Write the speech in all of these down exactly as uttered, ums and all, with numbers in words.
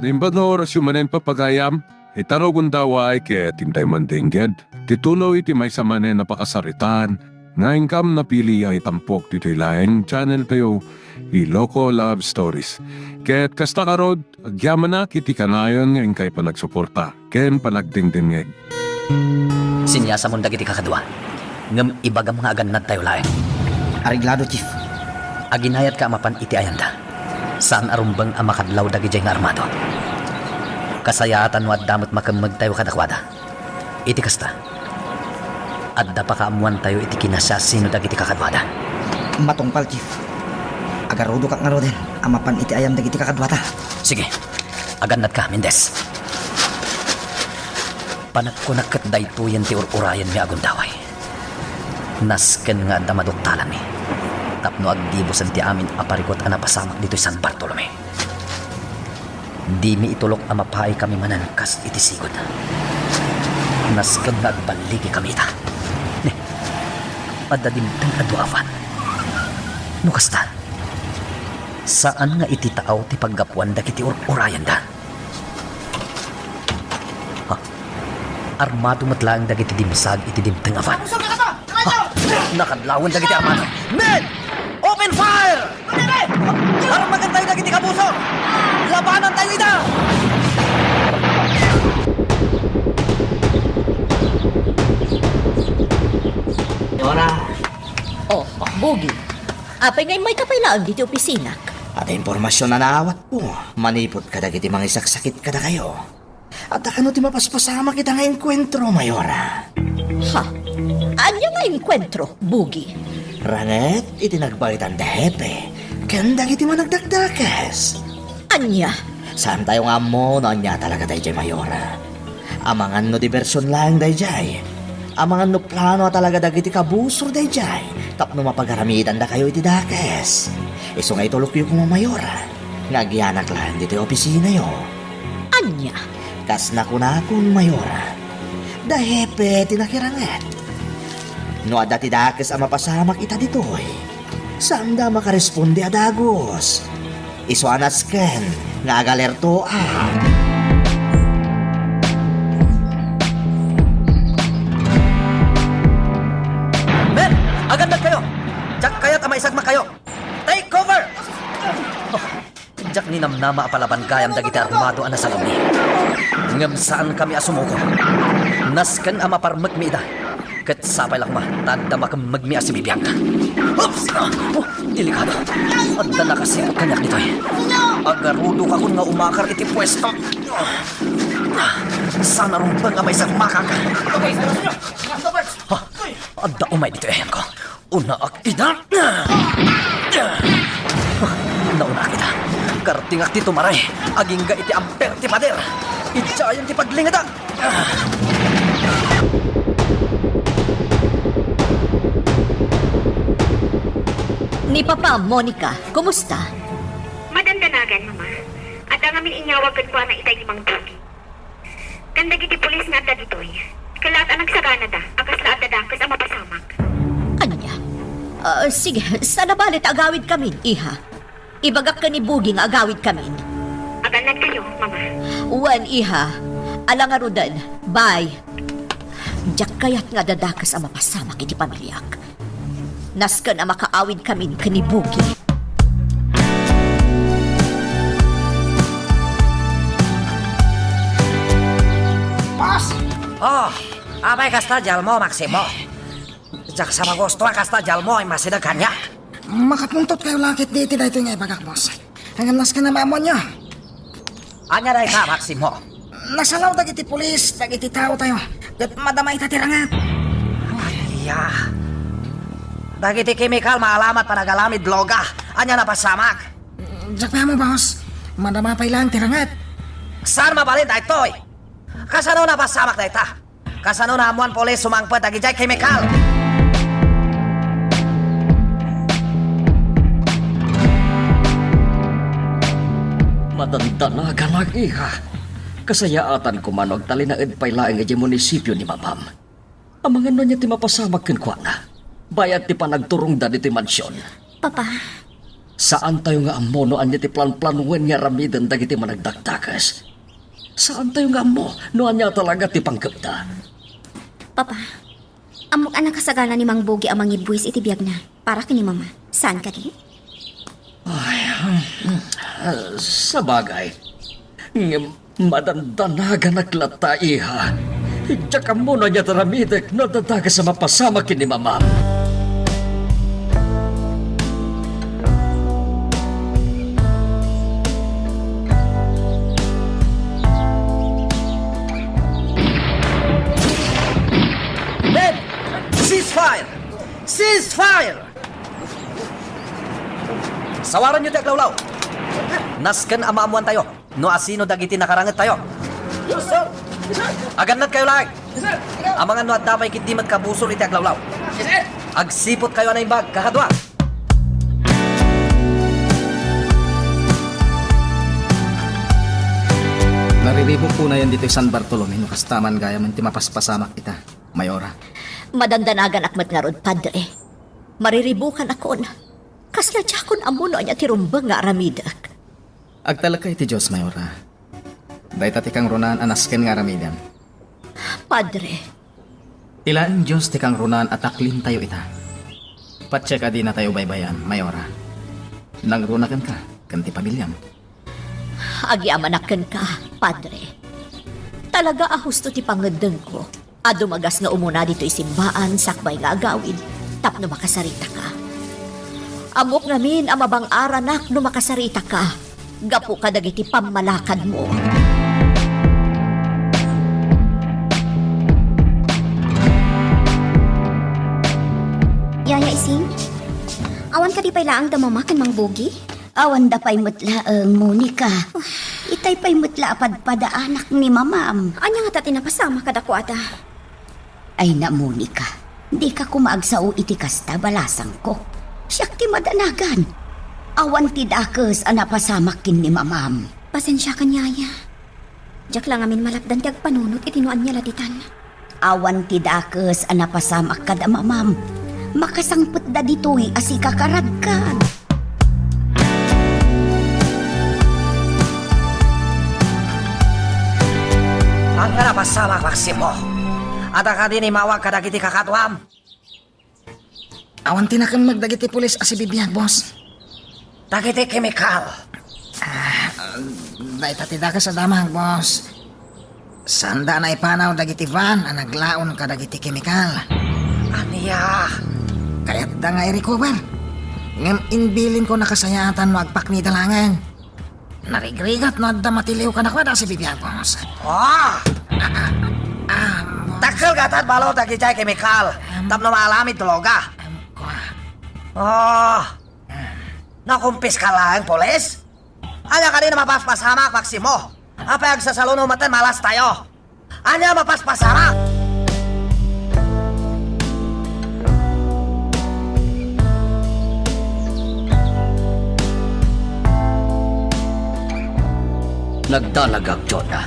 Naimbag nga orasyo manen, papagayam, ita, Agundaway, ket intay man dengged ti tuloy ti maysa manen a pakasaritaan nga inkam napili a itampok ditoy laeng channel tayo, Iloko Love Stories. Ket kasta ngarud, agyamanak iti kanayon nga inkay panagsuporta ken panagdengdengngeg. Siniasamon dagiti kakadua, ngem ibagam nga agannadtayo laeng. Areglado, Chief. Aginayatka a mapan iti ayanda. Saan a rumbeng a makadlaw dagidiay nga armado. Kasayaatan no adda met makemmegtayo kadakuada. Iti kasta, adda pakaammoantayo iti kinasiasino dagiti kakaduada. Matungpal, Chief. Agarudokak ngaruden a mapan iti ayam dagiti kakaduata. Sige, agannadka, Mendez. Panagkunak ket daytoyen ti ur-urayenmi a gundaway. Nasken nga adda maduktalanmi tapno aggibusen ti amin a parikut a napasamak ditoy San Bartolome. Dimi itulok a mapaay kami manen kas iti sigud. Nasken nga agballigikami ita. Ne, adda dimteng a dua a van. No kasta, saan nga iti taaw ti paggapuan dagiti ur-urayenda. Ha? Armado met laeng dagiti dimsag iti dimteng a van. Ha? Nakadlawen dagiti armado. Men! Open fire! Armagantayo dagiti kabusor! Labanantayo ida! Nora. Oh, Bugi. Apay nga immayka pay laeng ditoy opisina? Adda impormasion a naawatko manipud kadagiti mangisaksakit kadakayo. Adda kano ti mapaspasamak ita nga enkuentro, Mayora. Ha? Ania nga enkuentro, Bugi? Ranget iti nagbaetan da Hepe ken dagiti managdakdakes. Ania? Saantayo nga ammo no ania talaga daydiay, Mayora. Amangan no dibersion laeng daydiay. Amangan no plano a talaga dagiti kabusor daydiay tapno mapagaramidandakayo iti dakes. Isu nga itulokyo koma, Mayora, nga agyanak laeng ditoy opisinayo. Ania? Kas nakunakon, Mayora, da Hepe ti nakiranget. No adda ti dakes a mapasamak ita ditoy, saanda makaresponde a dagus. Isu a nasken nga agalertoak. Men, agannadkayo! Diak kayat a maisagmakayo! Take cover! Diak ninamnama a palaban gayam dagiti armado a nasalunmi. Ngem saankami a sumuko. Nasken a maparmekmi ida. Ket sapay la koma ta adda makemmegmi a sibibiag. Oops! Oh, delikado. Adda nakasiput kaniak ditoy. Agarudokakon nga umakar iti puesto. Saan a rumbeng a maisagmakak. Ha? Adda umay ditoy ayanko. Unaak ida. Naunaak ida. Kartingak ti tumaray. Agingga iti amper ti pader. Idiayen ti paglingedak. Ni Papa, Monica, kumusta? Madandanagan, Mama. Adda ngamin inyawag kenkuana itay ni Mang Bugi. Ken dagiti pulis nga adda ditoy, kellaat a nagsaganada a kasla adda dakes a mapasamak. Ania? Ah, sige, saan a bale ta agawidkamin, iha. Ibagak ken ni Bugi nga agawidkamin. Agannadkayo, Mama. Wen, iha. Ala ngaruden. Bye. Diak kayat nga adda dakes a mapasamak iti pamiliak. Nasken a makaawidkamin ken ni Bugi. Boss! Oh, apay kasta dialmo, Maximo? Diak sa magusto a kasta dialmo a immasideg kaniak. Makapuntotkayo la ketdi iti daytoy nga ibagak, boss. Ngem nasken a maamuanyo. Ania dayta, Maximo? Nasalaw dagiti pulis dagiti taotayo, ket madama ita ti ranget. Aya. Dagiti kemikal maalamat panagalamid droga. Ania napasamak? Diak pay ammo, boss. Madama pay laeng ti ranget. Saan mabalin daytoy? Kasano napasamak dayta? Kasano naammoan pulis sumangpet dagidiay kemikal? Madandanaganak, iha. Kasayaatan koma no agtalinaed pay laeng idiay munisipio ni mamam. Amangan no ania ti mapasamak kenkuana. Bayat ti panagturongda ditoy mansion. Papa. Saantayo nga ammo no ania ti planplanoen nga aramiden dagiti managdakdakes. Saantayo nga ammo no ania talaga ti panggepda. Papa, ammok a nakasagana ni Mang Bogi a mangibbuis iti biagna para ken ni Mama. Saan kadi? Ay, ah, sabagay. Ngem madandanaganak latta, iha. Diak ammo no ania ti aramidek no adda dakes a mapasamak ken ni Mamam. Men! Ceasefire! Ceasefire! Sawaranyo ti aglawlaw. Nasken a maammoantayo no asino dagiti nakarangettayo. Agannadkayo laeng. Amangan no adda pay ketdi met kabusor iti aglawlaw. Agsiputkayo a naimbag, kakadua. Nariribukko nayon ditoy San Bartolome no kasta man gayam ti mapaspasamak ita, Mayora. Madandanaganak met ngarud, Padre. Mariribukanakon. Kasla diakon ammo no ania ti rumbeng nga aramidek. Agtalekka iti Dios, Mayora. Dayta ti kangrunaan a nasken nga aramidem. Padre. Ti laeng Dios ti kangrunaan a taklintayo ita. Patse a dinatayo baybay-an, Mayora. Nangruna kenka ken ti pamiliam. Agyamanak kenka, Padre. Talaga a husto ti pangeddengko a dumagas nga umuna ditoy simbaan sakbay nga agawid tapno makasaritaka. Ammok ngamin a mabang-aranak no makasaritaka gapu kadagiti pammalakadmo. Yaya Ising, awan kadi pay laeng da Mama ken Mang Bogi? Awanda pay met laeng, Monica. Itay pay met la a padpadaanak ni Mamam. Ania ngata ti napasamak kadakuada? Ay na, Monica, dika koma agsao iti kasta, balasangko. Siak ti madanagan. Awan ti dakes a napasamak ken ni Mamam. Pasensiakan, Yaya. Diak la ngamin malapdan ti agpanunot iti no ania la ditan. Awan ti dakes a napasamak kada Mamam. Makasangpetda ditoy a sikakaradkan. Ania a napasamak, Maximo? Adda kadi ni mawag kadagiti kakaduam? Awan ti nakemmeg dagiti pulis a sibibiag, boss. Dagiti kemikal. Ah, dayta ti dakes a damag, boss. Saanda a naipanaw dagiti van a naglaon kadagiti kemikal. Ania? Kayatda nga i-recover. Ngem imbilinko nakasayaatan no agpaknida laengen. Narigrigat no adda matiliw kadakuada a sibibiag, boss. Ah! Ah, ah, ah, boss. Dakkel gatad balud dagidiay kemikal tapno maalamid droga. Em, kua. Ah! Nakumpiska laeng, pulis? Ania kadi a mapaspasamak, Maximo? Apay agsasaluno metten malastayo? Ania a mapaspasamak? Nagdanagak, Jonah.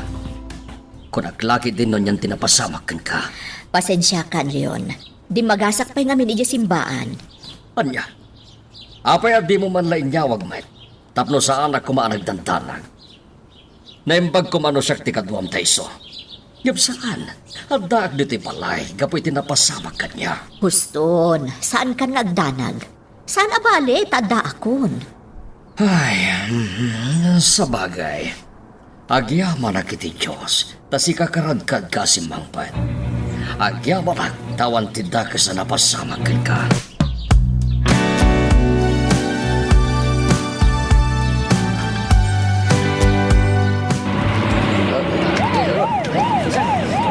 Kunak la ketdin no anian ti napasamak kenka. Pasensiakan, Leon. Dimmagasak pay ngamin idiay simbaan. Ania? Apay a dimo man la inyawag met tapno saanak koma a nagdandanag? Naimbag koma no siak ti kaduam ta isu. Ngem saan, addaak ditoy balay gapu iti napasamak kaniak. Huston, saankan nga agdanag. Saan a bale ta addaakon. Ay, mm, sabagay. Agyamanak iti Dios, ta sikakaradkadka a simmangpet. Agyamanak ta awan ti dakes a napasamak kenka.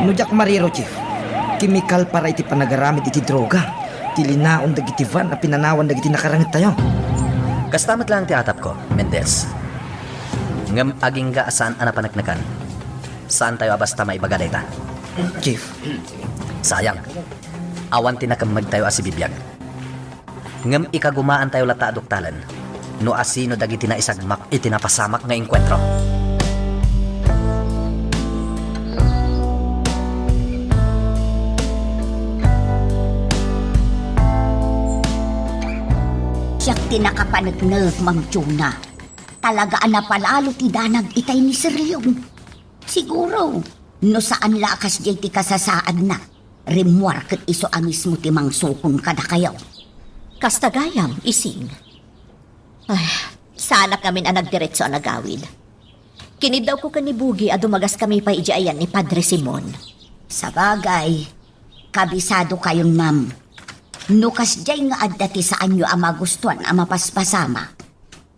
No diak mariro, Chief, kemikal para iti panagaramid iti droga ti linaon dagiti van a pinanawan dagiti nakarangettayo. Kasta met laeng ti atapko, Mendez. Ngem agingga a saan a napaneknekan, saantayo a basta maibaga dayta. Chief. Sayang. Awan ti nakemmegtayo a sibibiag. Ngem ikagumaantayo latta a duktalen no asino dagiti naisagmak iti napasamak nga engkuentro. Siak ti nakapaneknek, Ma'am Jonah. Talaga a napalalo ti danag itay ni Sir Leon. Siguro, no saan la a kasdiay ti kasasaadna, rimmuar ket isu a mismo ti mangsukon kadakayo. Kasta gayam, Ising. Ay, saanak ngamin a nagdiretso a nagawid. Kiniddawko ken ni Bugi a dumagaskami pay idiay ayan ni Padre Simon. Sabagay, kabisadokayon, ma'am. No kasdiay nga adda ti saanyo a magustuan a mapaspasamak,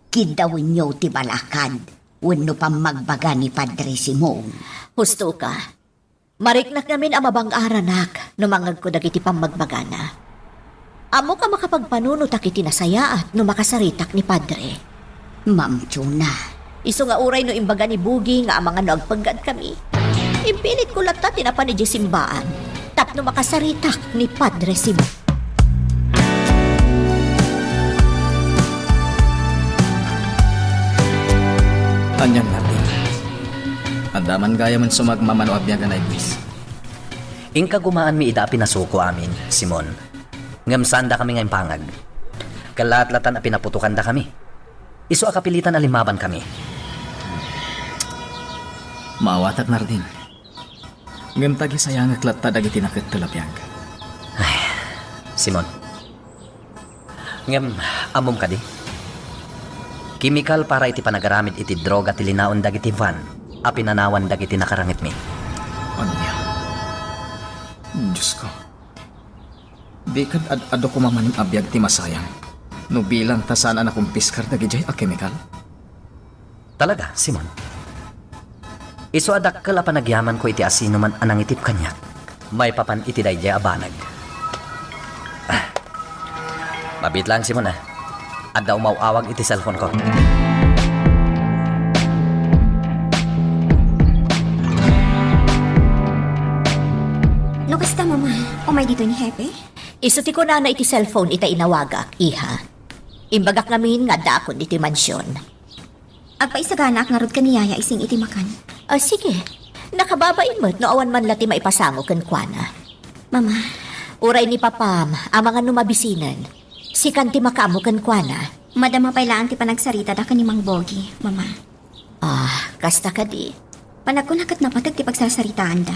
kiddawenyo ti balakad wenno pammagbaga ni Padre Simon. Husto ka. Mariknak ngamin a mabang-aranak no mangngegko dagiti pammagbagana. Ammok a makapagpanunotak iti nasayaat no makasaritak ni Padre. Ma'am Chona. Isu nga uray no imbaga ni Bugi nga amangan no agpeggadkami, impilitko latta ti napan idiay simbaan tapno makasaritak ni Padre Simon. Anian, Martin? Adda man gayamen sumagmamano a biag a naibis. Inka gumaanmi ida a pinasuko amin, Simon. Ngem saandakami nga impangag. Kellaat latan a pinaputokandakami. Isu a kapilitan a limmabankami. Maawatak, Martin. Ngem tagisayangek latta dagiti nakettel a biag. Ay, Simon. Ngem, ammom kadi? Kimikal para iti panagaramid iti droga ti linaon dagiti van a pinanawan dagiti nakarangitmi. Ania? Diosko. Di ket ad-adu koma manen a biag ti masayang no bilang ta saan a nakumpiskar dagidiay a kemikal? Talaga, Simon? Isu a dakkel a panagyamanko iti asinoman a nangitip kaniak maipapan iti daydiay a banag. Ah. Mabiit laeng, Simon, ah. Adda umaw-awag iti cellphone-ko. No kasta, Mama, umay ditoy ni Hepe? Isu ti kunana iti cellphone ita inawagak, iha. Imbagak ngamin nga addaakon ditoy mansion. Agpaisaganaak ngarud ken ni Yaya Ising iti makan. Ah, sige. Nakababain met no awan man la ti maipasango kenkuana. Mama. Uray ni Papam, amangan no mabisinen. Sikan ti makaammo kenkuana. Madama pay laeng ti panagsaritada ken ni Mang Bogi, Mama. Ah, kasta kadi? Panagkuna ket napateg ti pagsarsaritaanda.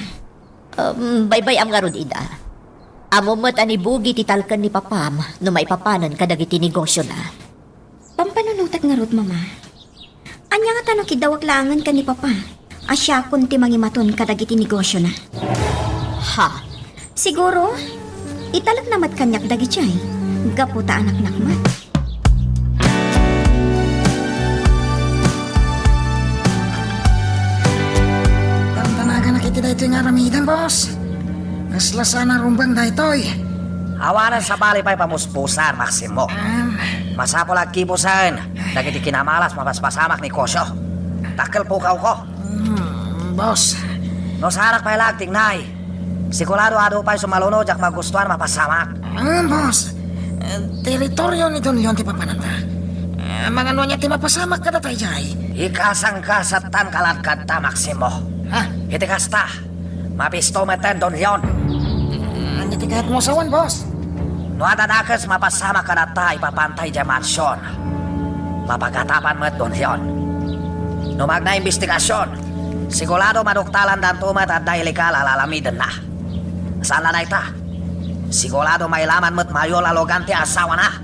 Um, baybay-am ngarud ida. Ammom met a ni Bogi ti talken ni Papam no maipapanen kadagiti negosiona. Pampanunotek ngarud, Mama. Ania ngata no kiddawek laengen ken ni Papa a siakon ti mangimaton kadagiti negosiona? Ha? Siguro, italekna met kaniak dagidiay, gapu ta anaknak met. Tantanaganak iti daytoy nga aramiden, boss. Kasla saan a rumbeng daytoy. Awanen sabali pay pamuspusan, Maximo. Am. Masapul a agkibusen dagiti kinamalas mapaspasamak ni Kosyo. Dakkel pukawko. Mm, boss. No saanak pay la agtingnay, sigurado adu pay sumalunod diak magustuan mapaspasamak. Ah, boss. Eh, teritorio ni Don Leon ti papananta. Eh, mangano ania ti mapasamak kadataydaydiay? Ikasangkasattan kaladkadta, Maximo. Ha? Iti kasta, mabisto metten Don Leon. Ania ti kayatmo a sawen, boss? No adda dakes mapaspasamak kadatta, ipapanta idiay mansion. Mapagatapan met Don Leon. No magna imbestigasion, sigurado maduktalandanto met adda illegal a lalamidenna. Saan la dayta? Sigurado mailaman met mayul a lugan ti asawana.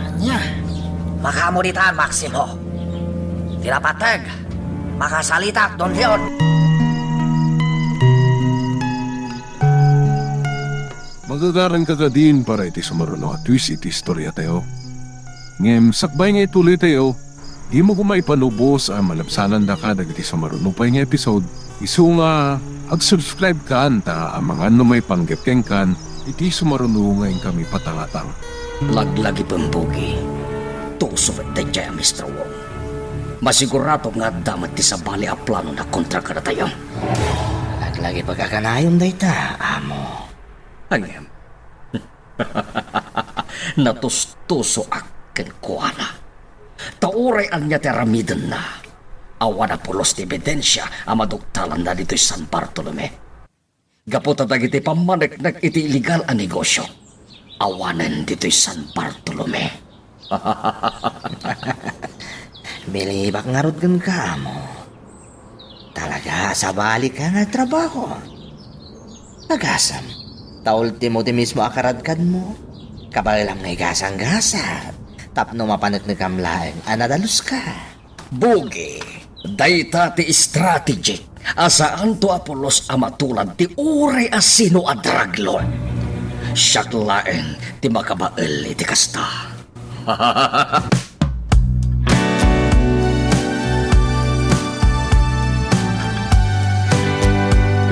Ania? Makaammo ditan, Maximo. Ti napateg, makasalitak, Don Leon. Magagaranka kadin para iti sumaruno a twist iti istoriatayo. Ngem sakbay nga ituloytayo, dimo koma ipanubos a malabsanandaka dagiti sumaruno pay nga episode, isu nga ag-subscribe kan ta amangan no maipanggep kenkan iti sumaruno nga inkami patangatang. Laglagipem, Bogi. Tuso met daydiay a Mister Wong. Masiguradok nga adda met ti sabali a planona kontra kadatayo. Laglagipek a kanayon dayta, amo. Ngem, natustusoak kenkuana. Ta uray ania ti aramidenna, awan a pulos ti ebidensia a maduktalanda ditoy San Bartolome. Gapu ta dagiti pammaneknek iti illegal a negosio, awanen ditoy San Bartolome. Bilibak ngarud kenka, amo. Talaga a sabali ka nga agtrabaho. Agasem, ta ultimo ti mismo a karadkadmo. Kabaelam nga igasanggasat tapno mapaneknekam laeng a nadalus ka. Bugi, dayta ti strategic a saanto a pulos a matulad ti uray a sino a drug lord. Siak laeng ti makabael iti kasta.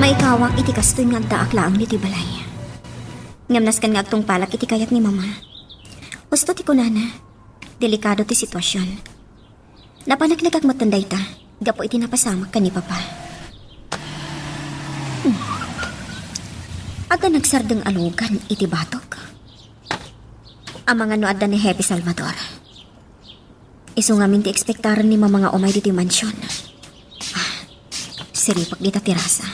Maikawak iti kastoy nga agdaak laeng ditoy balay. Ngem nasken nga agtungpalak iti kayat ni Mama. Husto ti kunana, delikado ti situasion. Napaneknekak metten dayta gapu iti napasamak ken ni Papa. Hmm. Adda nagsardeng a lugan iti batok. Amangan no adda ni Hepe Salvador. Isu ngamin ti ekspektaren ni Mama nga umay ditoy mansion. Ah, siripek dita ti rasa.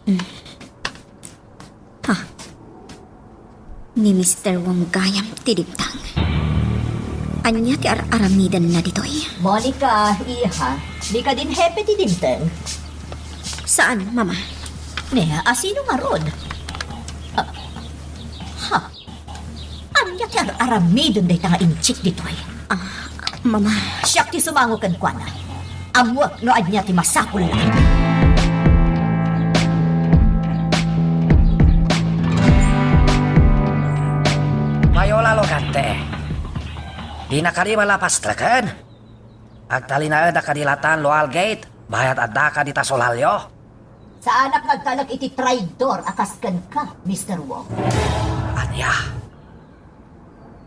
Hmm. Ha? Ni Mister Wong gayam ti dimteng. Ania ti ar-aramidenna ditoy? Monica, iha, dika din hepe ti dimteng. Saan, Mama? Ne, asino ngarud? Ah, ha? Ania ti ar-aramiden dayta nga inchik ditoy? Ah, Mama. Siak ti sumango kenkuana. Ammoek no ania ti masapulna. Mayola Logante. Dina kadi malapastreken? Agtalinaed a kadi latan Loal Gate, bayat addaka dita sulalyo? Saanak nga agtalek iti traidor a kas kenka, Mister Wong. Ania?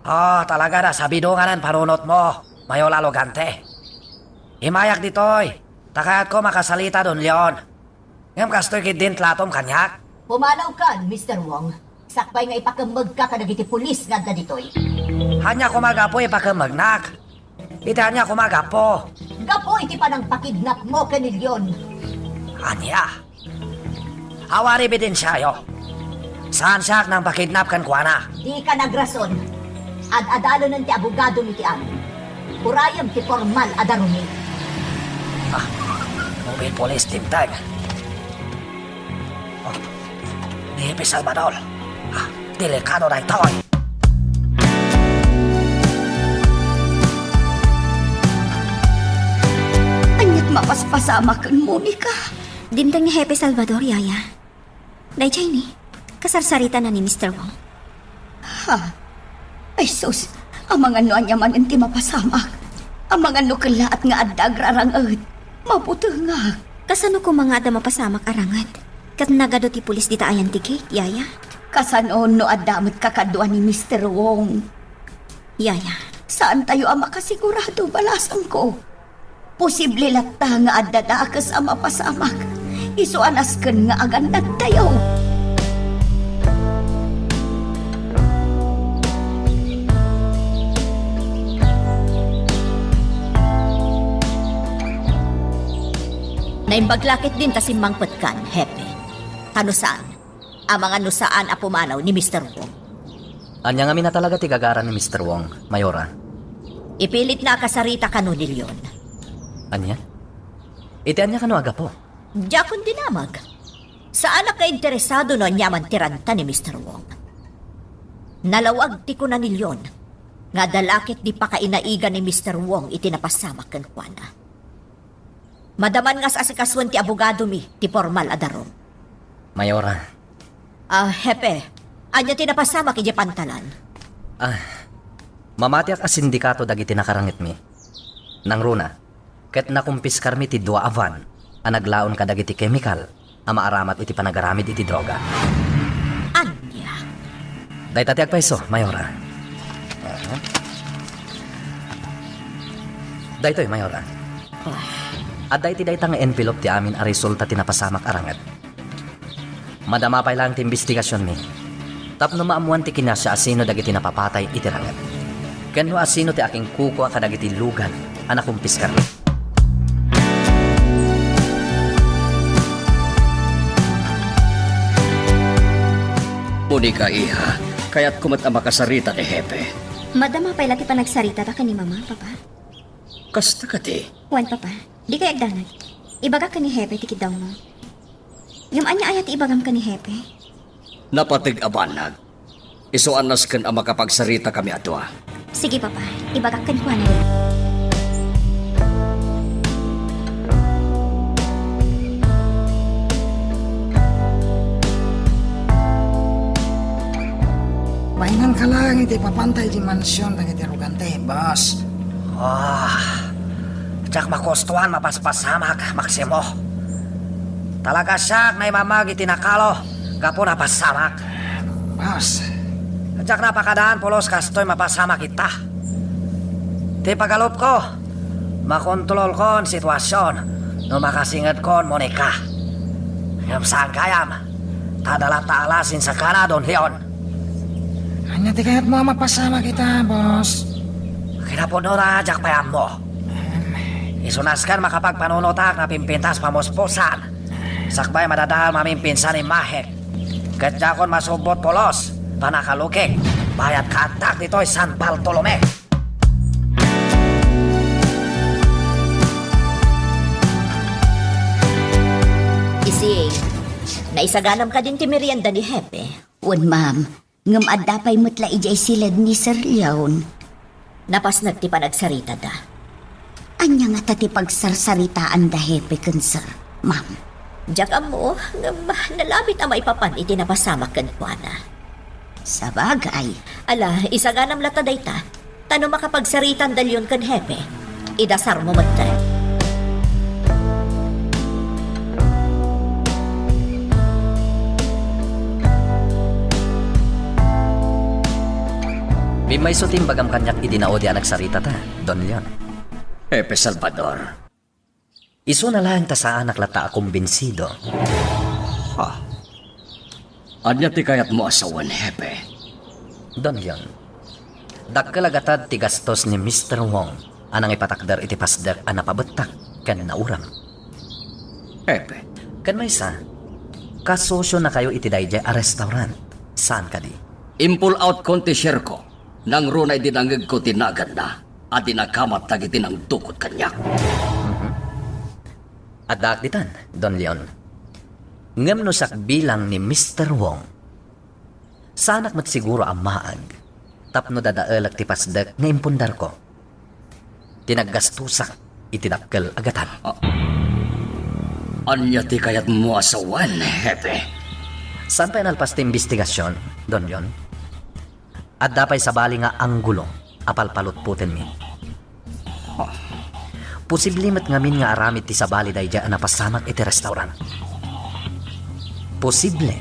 Ah, talaga, nasabidonganan panunotmo, Mayola Logante. Imayak ditoy, ta kayatko makasalita don Leon. Ngem kastoy ketdin ti latom kaniak? Pumanawkan, Mister Wong. Sakbay nga ipakemmegka kadagiti pulis nga adda ditoy. Ania koma gapu ipakemmegnak? Iti ania koma gapu? Gapu iti panangpakidnapmo ken ni Leon. Ania? Awan ebidensiayo. Saan siak nangpakidnap kenkuana. Dika nagrason. Ad-adalenen ti abogadomi ti amin. Urayem ti pormal a darumi. Ah, mobil police dimteng. Oh, ni Hepe Salvador. Ah, delikado daytoy. Aniat mapaspasama ken Monica? Dimteng ni Hepe Salvador, Yaya. Daydiay ni, kasarsaritana ni Mister Wong. Ha? Ay sus, amangan no ania manen ti mapasamak. Amangan no kellaat nga adda agraranged. Mabutengak. Kasano koma nga adda mapasamak a ranged? Ket nagadu ti pulis dita ayan ti gate, Yaya? Kasano no adda met kakadua ni Mister Wong? Yaya. Saantayo a makasigurado, balasangko. Posible latta nga adda dakes a mapasamak isu a nasken nga agannadtayo. Naimbag la ketdin ta simmangpetkan, Hepe. Kano saan? Amangan no saan a pumanaw ni Mister Wong. Ania ngamin a talaga ti gagaran ni Mister Wong, Mayora? Ipilitna a kasarita kano ni Leon. Ania? Iti ania kano a gapu? Diakon dinamag. Saanak nga interesado no aniaman ti ranta ni Mister Wong. Nalawag ti kuna ni Leon nga adda la ketdi pakainaigan ni Mister Wong iti napasamak kenkuana. Madaman nga as-asikasuen ti abogadomi ti pormal a darum. Mayora. Ah, Hepe, ania ti napasamak idiay pantalan? Ah, mamatiak a sindikato dagiti nakarangitmi. Nangruna, ket nakumpiskarmi ti dua a van a naglaon kadagiti kemikal a maaramat iti panagaramid iti droga. Ania? Dayta ti agpayso, Mayora. Aha. Daytoy, Mayora. Ah. Adda iti dayta nga envelope ti amin a resulta ti napasamak a ranged. Madama pay laeng ti imbestigasionmi tapno maammoan ti kinasiasino dagiti napapatay iti ranged, ken no asino ti akinkukua kadagiti lugan a nakumpiskar. Monica, iha, kayatko met a makasarita ni Hepe. Madama pay la ti panagsaritada ken ni Mama, Papa. Kasta kadi? Wen, Papa. Dikay agdanag. Ibagak ken ni Hepe ti kiddawmo. Ngem ania aya ti ibagam ken ni Hepe? Napateg a banag. Isu a nasken a makapagsaritakami a dua. Sige, Papa. Ibagak kenkuana. Mainanka laeng iti ipapanta idiay mansion dagiti aroganta, boss. Ah, diak makustuan mapaspasamak, Maximo. Talaga siak naimamag iti nakalo gapu napasamak. Boss. Diak napakadaan pulos kastoy mapasamak ita. Ti pagalupko, makontrolkon sitwasion no makasingedkon Monica. Ngem saan gayam, ta adda latta a lasin sakana, Don Leon. Ania ti kayatmo a mapasamak ita, boss? Kinapudnona, diak pay ammo. Isu nasken makapagpanunotak napimpintas pamuspusan. Sakbay madadael mamimpinsan immahek. Ket diakon masubbot pulos, panakalukik, bayat kaaddak ditoy San Bartolome. Ising, naisaganam kadin ti merienda ni Hepe? Wen, ma'am. Ngem adda pay met la idiay siled ni Sir Leon. Napasnek ti panagsaritada. Ania ngata ti pagsarsaritaanda, Hepe, ken Sir, Ma'am? Diak ammo, ngem nalabit a maipapan iti napasamak kenkuana. Sabagay. Ala, isaganam latta dayta. Ta no makapagsaritan da Leon ken Hepe, idasarmo metten. Bimmayso ti imbagam kaniak idi naudi a nagsaritata, Don Leon. Hepe Salvador. Isuna laeng ta saanak latta a kumbinsido. Ha? Ania ti kayatmo a sawen, Hepe? Don Leon, dakkel a gatad ti gastos ni Mister Wong a nangipatakder iti pasdek a napabettak ken nauram. Hepe. Ken maysa, kasosionakayo iti daydiay a restaurant. Saan kadi? Impull out kon ti shareko. Nangruna idi nangngegko ti naganna a dinakamat dagiti nangdukot kaniak. Mhm. Addaak ditan, Don Leon. Ngem no siak bilang ni Mister Wong, saanak met siguro a maag tapno dadaelek ti pasdek nga impundarko. Ti naggastosak iti dakkel a gatad. A-, ania ti kayatmo a sawen, Hepe? Saan pay nalpas ti imbestigasion, Don Leon? Adda pay sabali nga anggulo a palpalutpotenmi. Posible met ngamin nga aramid ti sabali daydiay a napasamak iti restaurant. Posible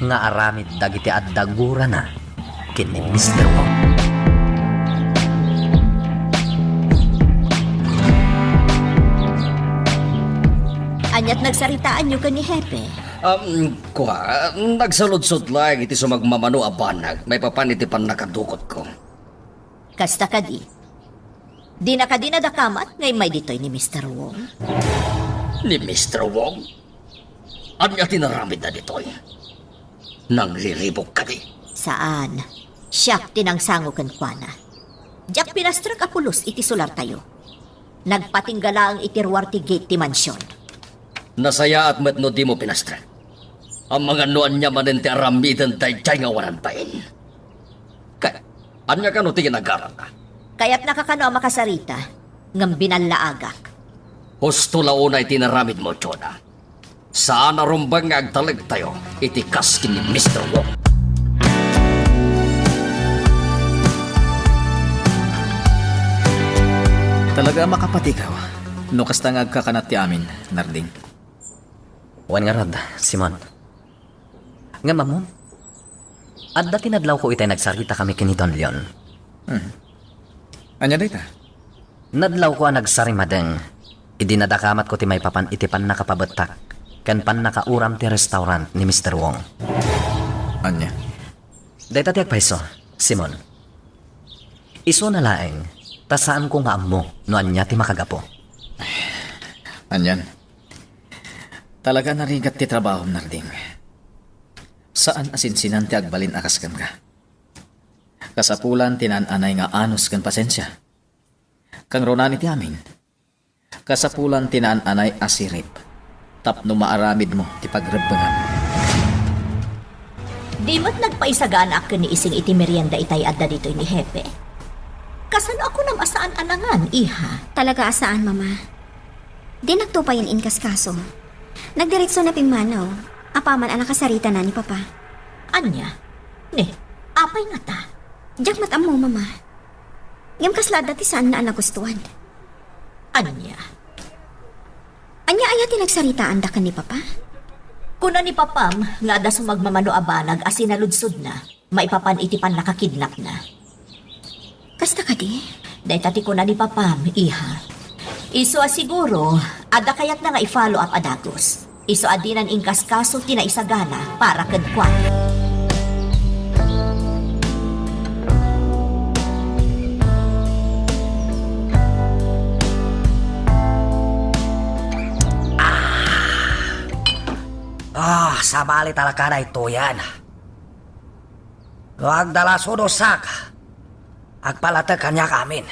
nga aramid dagiti adda gurana ken ni Mister Wong. Aniat nagsaritaanyo ken ni Hepe? Um, kua, nagsaludsod laeng iti sumagmamano a banag maipapan iti pannakadukotko. Kasta kadi? Dina kadi nadakamat nga immay ditoy ni Mister Wong? Ni Mister Wong? Ania ti naramidna ditoy? Nangliribuk kadi? Saan. Siak ti nangsango kenkuana. Diak pinastrek a pulos iti solartayo. Nagpatingga laeng iti ruar ti gate ti mansion. Nasayaat met no dimo pinastrek. Amangan no ania manen ti aramiden daydiay nga awanan bain. Ket ania kano ti ginagarana? Kayatnaka kano a makasarita, ngem binallaagak. Husto la unay ti inaramidmo, Jonah. Saan a rumbeng nga agtalektayo iti kas ken ni Mister Wong. Talaga a makapatikaw no kasta nga agkakanat ti amin, Narding. Wen ngarud, Simon. Ngem ammom, adda ti nadlawko itay nagsaritakami ken ni Don Leon. Hmm. Ania dayta? Nadlawko a nagsarimadeng idi nadakamatko ti maipapan iti pannakapabettak ken pannakauram ti restaurant ni Mister Wong. Ania? Dayta ti agpayso, Simon. Isuna laeng, ta saanko nga ammo no ania ti makagapu. Anian? Talaga narigat ti trabahom, Narding. Saan a sinsinan ti agbalin a kas kenka. Kasapulan ti naan-anay nga anus ken pasensia. Kangrunan iti amin, kasapulan ti naan-anay a sirip tapno maaramidmo ti pagrebbengam. Di met nagpaisaganaak ken ni Ising iti merienda itay adda ditoy ni Hepe. Kasano a kunam a saan a nangan, iha? Talaga a saan, Mama. Dinakto payen inkaskaso. Nagdiretso na pimmanaw, apaman a nakasaritana ni Papa. Ania? Ne, apay ngata? Diak met ammo, Mama. Ngem kasla adda ti saanna a nagustuan. Ania? Ania aya ti nagsaritaanda ken ni Papa? Kuna ni Papam nga adda sumagmamano a banag a sinaludsodna maipapan iti pannakakidnapna. Kasta kadi? Dayta ti kuna ni Papam, iha. Isu a siguro, adda kayatna nga i-follow up a dagus. Isu a dinan inkaskaso ti naisagana para kenkuana. Ah, sabali talaga na ituyan. No agdalasudosak, agpalatek kaniak amin.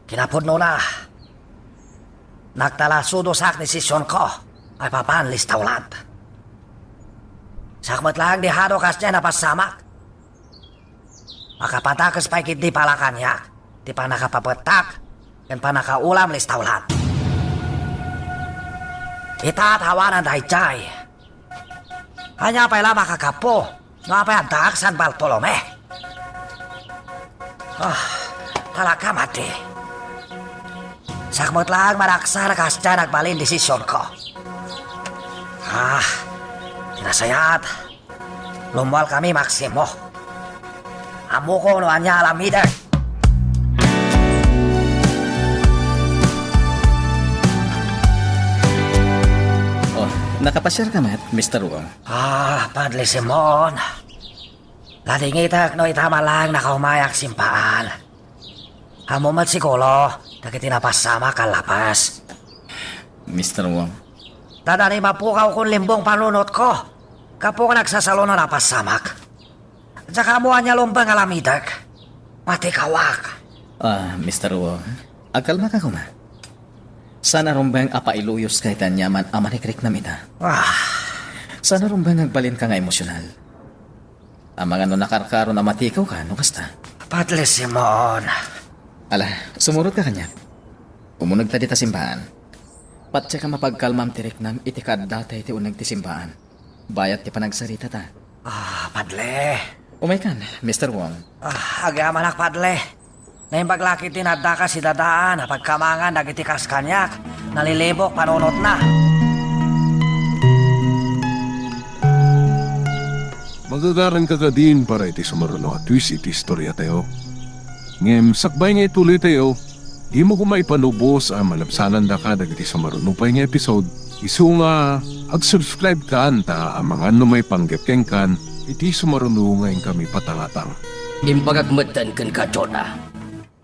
Kinapudnona, nagdalasudosak desisionko maipapan listawlan. Sakmet laeng di hado kasdiay napassamak. Makapadakes pay ketdi pala kaniak ti pannakapapettak ken pannakaulam listawlan. Ita, tawanan daydiay. Ania pay la makagapu no apay addaak San Bartolome? Ah, talaga madi. Sakmet laeng maragsak kasdiay nagbalin desisionko. Ah, ti nasayaat, lummuar kami, Maximo. Ammoko no ania aramidek. Oh, nakapasiarka met, Mister Wong? Ah, Padre Simon. Nadingitek no ita man laeng nakaumayak simbaan. Ammo met siguro dagiti napassamak a lapas. Mister Wong. Tadani mapukawkon limbong panunotko. Gapu nga nagsasalo no napassamak. Diak ammo ania rumbeng a aramidek. Matikawak. Ah, Mister Wong, agkalmaka koma. Saan a rumbeng a pailuyoska iti aniaman a manikriknam ita. Ah. Saan a rumbeng agbalinka nga emosyonal. Amangan no nakarkaron a matikawka no kasta. Padre Simon. Ala, sumurotka kaniak. Umunegta dita simbaan. Patiekam a pagkalmam ti riknam iti kaaddata iti uneg ti simbaan. Bayat ti panagsaritata. Ah, Padre. Umaykan, Mister Wong. Ah, agyamanak, Padre. Naimbag la ketdi nga addaka sidadaan a pagkamangan dagiti kas kaniak, nalilibok panunotna. Magagaranka kadin para iti sumaruno a twist iti istoriatayo. Ngem sakbay nga ituloytayo, dimo koma ipanubos a malabsanandaka dagiti sumaruno pay nga episode, isu nga ag-subscribe kan ta amangan no maipanggep kenkan iti sumaruno nga inkami patangatang. Imbagak metten kenka, Jonah.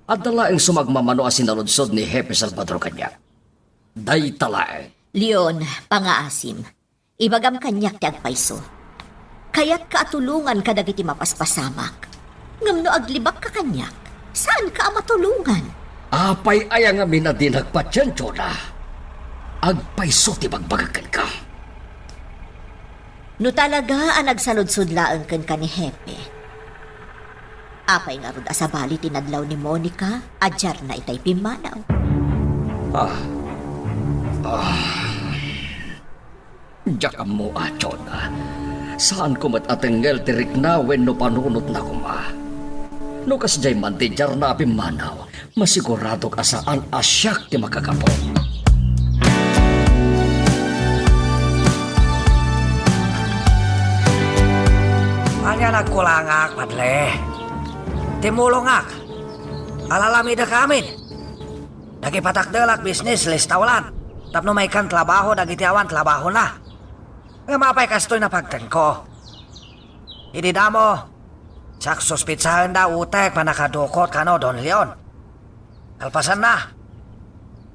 Adda laeng sumagmamano a sinaludsod ni Hepe Salvador kaniak. Dayta laeng. Leon, pangaasim. Ibagam kaniak ti agpayso. Kayatka a tulongan kadagiti mapaspasamak. Ngem no aglibakka kaniak, saanka a matulongan. Apay aya ngamin a dinak patien, Jonah? Agpayso ti bagbagak kenka. No talaga a nagsaludsod laeng kenka ni Hepe, apay ngarud a sabali ti nadlaw ni Monica a diarna itay pimmanaw? Ah. Ah. Diak ammo, Jonah. Saanko met a tengngel ti rikna wenno panunotna koma. No kasdiay man ti diarna a pimmanaw, masiguradok a saan a siak ti makagapu. Ania nagkulangak, Padre? Timulongak. Alalamidek amin. Nagipatakdelak bisnis listawlan tapno maikkan trabaho dagiti awan trabahona. Ngem apay kastoy napagtenko? Idi damo, siak suspetsaenda utek pannakadukot kano Don Leon. Kalpasanna,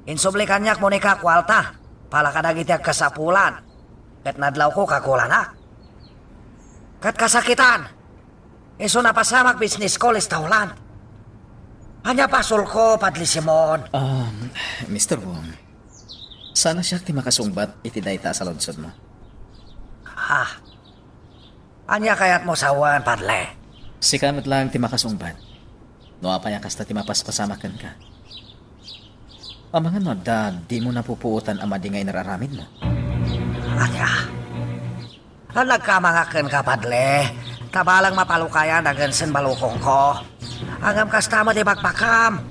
insubli kaniak Monica kuarta para kadagiti agkasapulan ket nadlawko kagulanak. Ket kasakitan, Isu napasamak business ko, restaurant. Ania basolko, Padre Simon? Um, Mister Wong, saan a siak ti makasungbat iti dayta a saludsodmo. Ha? Ania kayatmo sawen, Padre? Sika met laeng ti makasungbat. No apay a kasta ti mapaspasamak kenka. Amangan no adda dimo napupuotan a madi nga inar-aramidmo. Ania? Nagkamangak kenka, Padre. Ta balang mapalukayan dagiti balukongko. Ngem kasta met ti bakbakam.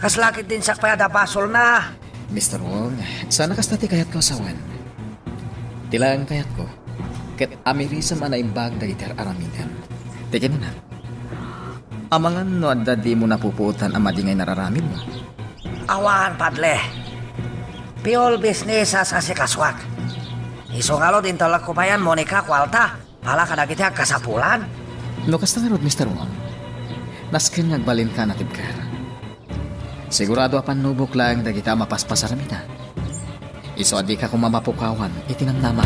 Kasla ketdin siak pay adda basolna. Mister Wong, saan a kasta ti kayatko a sawen. Ti laeng kayatko, ket amirisem a naimbag dagiti ar-aramidem. Ti kinunam, amangan no adda dimo napupuotan a madi nga inar-aramidmo. Awan, Padre. Pure business a asikasuak. Isu ngarud, intalekko pay, Monica, kuarta para kadagiti agkasapulan. No kasta ngarud, Mister Wong, nasken nga agbalinka a natibker. Sigurado a pannubok laeng dagita a mapaspasaramida. Isu a dika koma mapukawan iti namnama.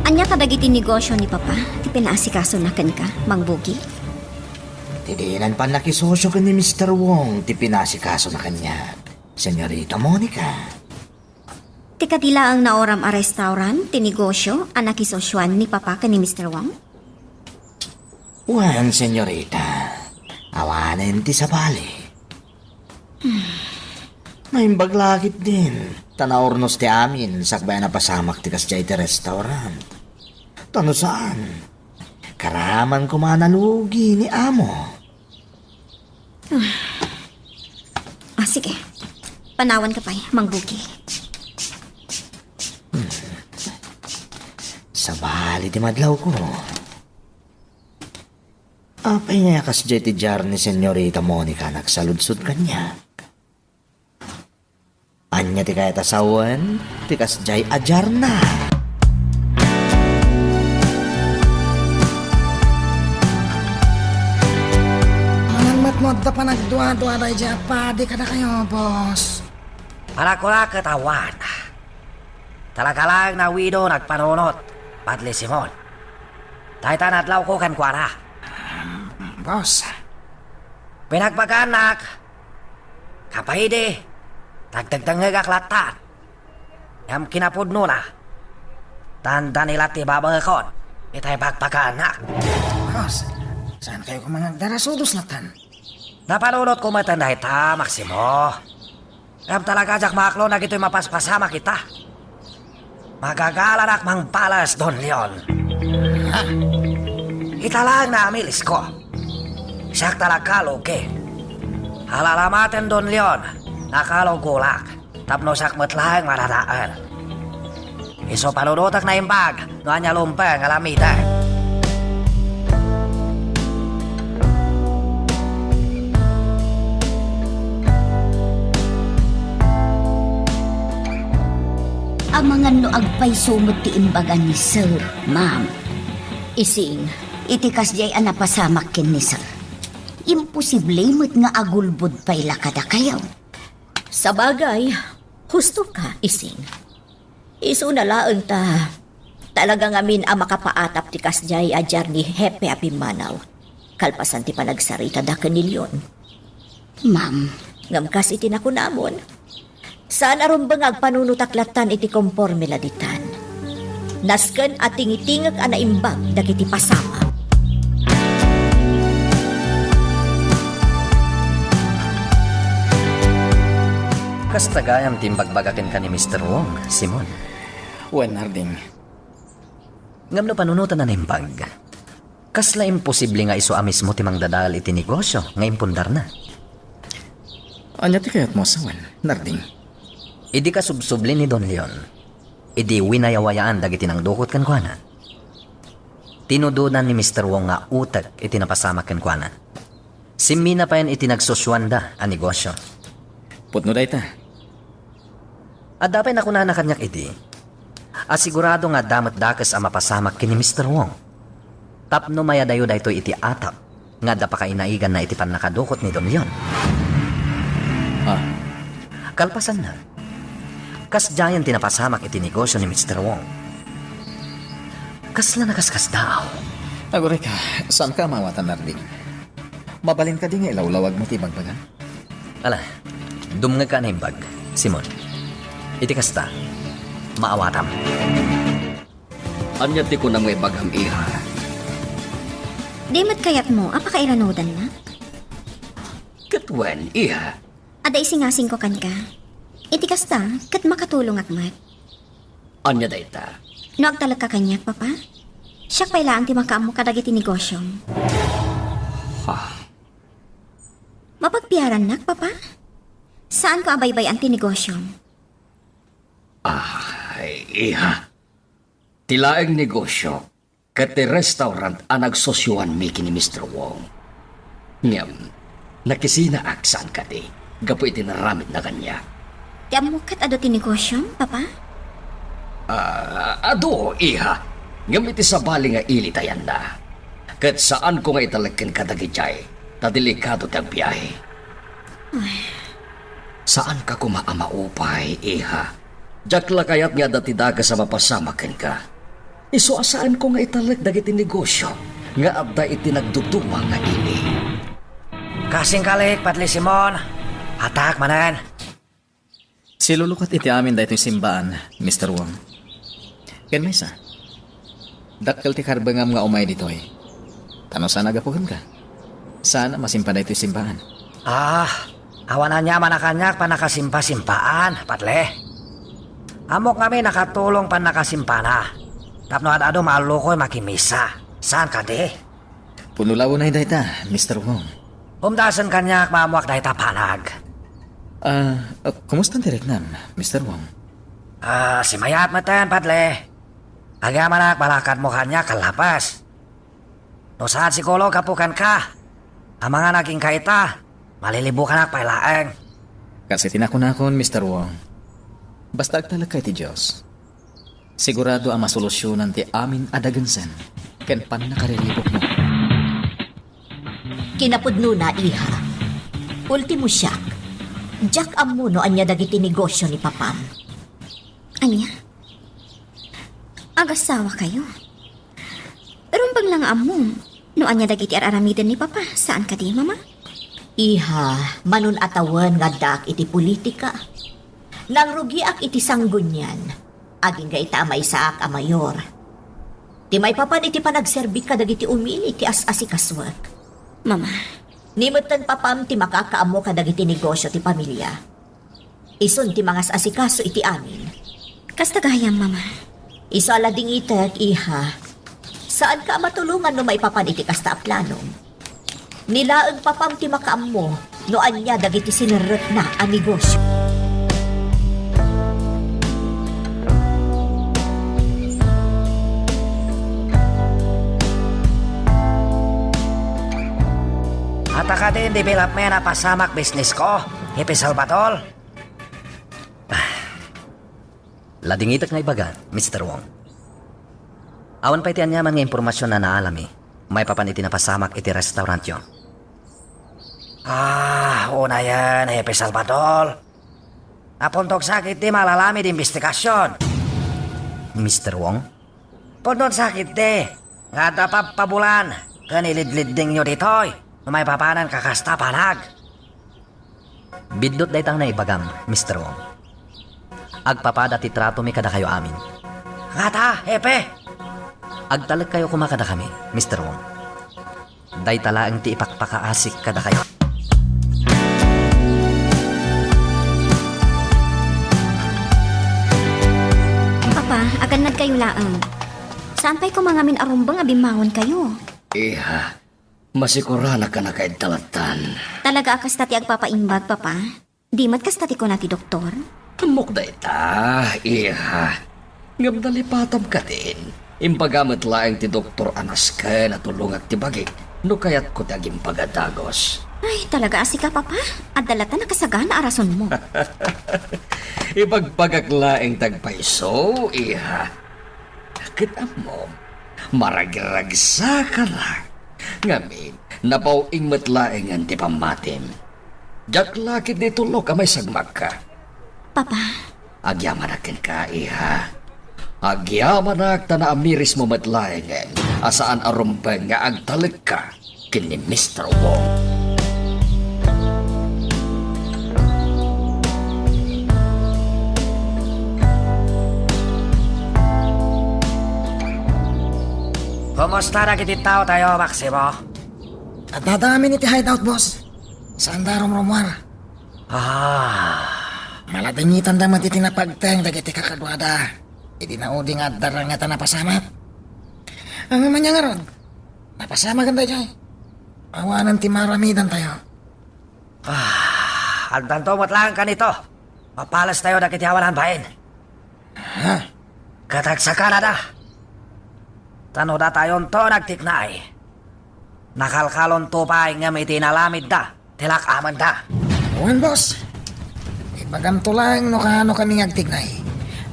Ania kadagiti negosio ni Papa ti pinaasikasona kenka, Mang Bugi? Ti dinan pannakisosio ken ni Mister Wong ti pinaasikasona kaniak, Senyorita Monica. Ti kadi laeng naoram a restaurant ti negosio a nakisosioan ni Papa ken ni Mister Wong? Wen, senyorita. Awanen ti sabali. Naimbag la ketdin, ta naurnos ti amin sakbay a napasamak ti kasdiay ti restaurant. Ta no saan, karaman koma a nalugi ni amo. Ah, sige. Panawanka pay, Mang Bugi. Sabali ti madlawko. Apay nga kasdiay ti diar ni Senyorita Monica a nagsaludsod kaniak? Ania ti kayat a sawen ti kasdiay a diarna? Amangan met no adda panagduadua daydiay a padi kadakayo, boss. Para kua ket awan. Talaga laeng nawido nagpanunot, Padre Simon. Dayta nadlawko kenkuana. Boss. Pinagbaganak, Kapaidi, nagdengdengngegak lattan. Ngem kinapudnona, dandani la ti babaekon itay bagbaganak. Boss, saan kayo koma nga agdarasudos lattan? Napanunotko met dayta, Maximo. Ngem talaga diak maaklon dagitoy mapaspasamak ita. Magagalanak mangbales, Don Leon. Ha? Ita laeng naamilisko. Siak talaga lugi. Alalamaten, Don Leon, nakalugolak tapno siak met laeng madadael. Isu panunotek naimbag no ania lumbeng a lamitek. Amangan no agpayso met ti imbaga ni Sir, Ma'am. Ising, iti kasdiay a napasamak ken ni Sir, imposible met nga agulbod pay la kadakayo. Sabagay, husto ka, Ising. Isuna laeng ta talaga ngamin a makapaatap ti kasdiay a diar ni Hepe a Pimmanaw, kalpasan ti panagsaritada ken ni Leon. Ma'am. Ngem kas iti nakunamon, saan a rumbeng nga agpanunotak lattan iti komporme la ditan. Nasken a tingitingek a naimbag dagiti pasamak. Kasta gayam ti imbagbaga kenka ni Mister Wong, Simon. Wen, Harding. Ngem no panunoten a naimbag, kasla imposible nga isu a mismo ti mangdadael iti negosio nga impundarna. Ania ti kayatmo a sawen, Harding? Idi kasubsubli ni Don Leon, idi winayawayaan dagiti nangdukot kenkuana, tinudodan ni Mister Wong nga utek iti napasamak kenkuana. Simmina payen iti nagsusuanda a negosio. Pudno dayta. Adda pay nakunana kaniak idi a sigurado nga adda met dakes a mapasamak ken ni Mister Wong tapno mayadayo daytoy iti atap nga adda pakainaiganna iti pannakadukot ni Don Leon. Ah, Kalpasanna, kasdiayen ti napasamak iti negosio ni Mister Wong. Kasla nakaskasdaaw. Aguray ka, saanka a maawatan, Arvin? Mabalin kadi nga ilawlawagmo ti ibagbagam? Ala, dumngegka a naimbag, Simon. Iti kasta, maawatam. Ania ti kunam nga ibagam, iha? Di met kayatmo a pakairanudannak? Ket wen, iha? Adda isingasingko kenka. Iti kasta, ket makatulongak met. Ania dayta? No agtalekka kaniak, Papa, siak pay laeng ti makaammo kadagiti negosiom. Ha? Mapagpiarannak, Papa? Saanko a baybay-an ti negosiom. Ay, iha. Ti laeng negosio ket ti restaurant a nagsosioanmi ken ni Mister Wong. Ngem, nakisinaak saan kadi gapu iti naramidna kaniak. Ti ammok ket adu ti negosiom, Papa? Ah, adu, iha. Ngem iti sabali nga ili ti ayanna. Ket saanko nga italek kenka dagidiay, ta delikado ti agbiahe. Ay. Saanka koma a maupay, iha. Diak la kayat nga adda ti dakes a mapasamak kenka. Isu a saanko nga italek dagiti negosio nga adda iti nagduduma nga ili. Kasingkalik, Padre Simon. Atak manen. Silulukat iti amin daytoy simbaan, Mister Wong. Ken maysa, dakkel ti karbengam nga umay ditoy. Ta no saan a gapu kenka, saan a masimpa daytoy simbaan. Ah, awan aniaman a kaniak pannakasimpa-simpaan, Padre. Ammok ngamin a katulong pannakasimpana. Tapno ad-adu maallukoy makimisa. Saan kadi? Puno la unay dayta, Mister Wong. Umdasen kaniak maammoak dayta panag. Ah, ah, kumusta ti riknam, Mister Wong? Ah, simayat metten, Padre. Agyamanak, malakadmo kaniak kallapes. No saan siguro gapu kenka, amangan a kenka ita, malilibukanak pay laeng. Kas iti nakunakon, Mister Wong, basta agtalekka iti Dios, sigurado a masolusionan ti amin a dagensen ken pannakariribukmo. Kinapudnona, iha. Ultimo siak, diak ammo no ania dagiti negosio ni papam. Ania? Agasawakayo? Rumbeng la nga ammom no ania dagiti ar-aramiden ni Papa, saan kadi, Mama? Iha, manun a tawen nga addaak iti politika. Nangrugiak iti sanggunian, agingga ita a maysaak a mayor. Ti maipapan iti panagserbik kadagiti umili ti as-asikasuek. Mama. Ni metten papam ti makakaammo kadagiti negosio ti pamilia. Isun ti mangas-asikaso iti amin. Kasta gayam, Mama. Isu a ladingitek, iha. Saanka a matulongan no maipapan iti kasta a planom. Ni laeng papam ti makaammo no ania dagiti sinerrekna a negosio. Ata kadi development a pasamak business ko, Hepe Salvador? Ladingitek nga ibaga, Mister Wong. Awan pay ti aniaman nga impormasion a naalami maipapan iti napasamak iti restaurantyo. Ah, unayen, Hepe Salvador. Napundoksak iti malalami ti imbestigasion. Mister Wong? Pudno ti sakit di, nga adda pabpabulan ken ilidliddingyo ditoy no maipapanan kakasta panag. Biddut dayta nga naibagam, Mister Wong. Agpapada ti tratomi kadakayo amin. Ngata, Hepe? Agtalekkayo koma kadakami, Mister Wong. Dayta laeng ti ipakpakaasik kadakayo. Papa, agannadkayo laeng. Saan pay koma ngamin a rumbeng a bimmangonkayo? Iha, masikuranak a nakaidtalatan. Talaga a kasta ti agpapaimbag, Papa? Di met kasta ti kuna ti doktor? Ammok dayta, iha. Ngem nalipatam kadin. Imbaga met laeng ti doktor a nasken a tulongak ti bagik no kayatko ti agimbag a dagus. Ay, talaga a sika, Papa. Adda latta nakasagana a rasonmo. Ibagbagak laeng ti agpayso, iha. Ket ammom, maragragsakanak. Ngamin, nabaw-ing met laengen ti pammatim. Diak la ketdi tulok a maisagmakka. Papa. Agyamanak kenka, iha. Agyamanak ta naamirismo met laengen a saan a rumbeng nga agtalekka ken ni Mister Wong. Kumusta dagiti tao tayo, Maximo? Adda amin iti hideout, boss. Saanda a rumrumuar. Ah. Maladingitanda met iti napagteng dagiti kakaduada. Idi naudi nga adda ranget a napasamak. Ngem ania ngarud, napasamaken daydiay. Awanen ti maaramidantayo. Ah, addanto met laeng kanito. Mapalastayo dagiti awan bain. Ha? Ket agsakanada. Ta no datayonto nagtiknay, nakalkalonto pay ngem iti inalamidda ti lak-amenda. Wen, boss. Ibagamto laeng no kaano kami nga agtiknay.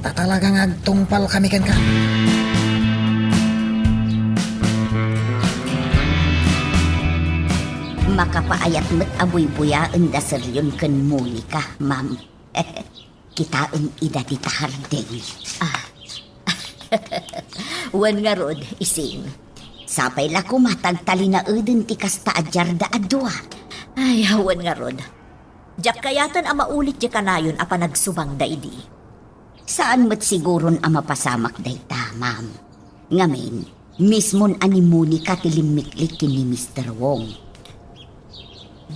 Ta talaga nga agtungpal kami kenka. Makapaayat met a buybuyaenda Sir Leon ken Monica, ma'am. Kitaem ida dita hardeng. Ah. Wen ngarud, Ising. Sapay la koma ta agtalinaeden ti kasta a diarda a dua. Ay, wen ngarud. Diak kayaten a maulit diay kanayon a panagsubangda idi. Saan met siguron a mapasamak dayta, ma'am. Ngamin, mismon a ni Monica ti limmiklik ken ni Mister Wong.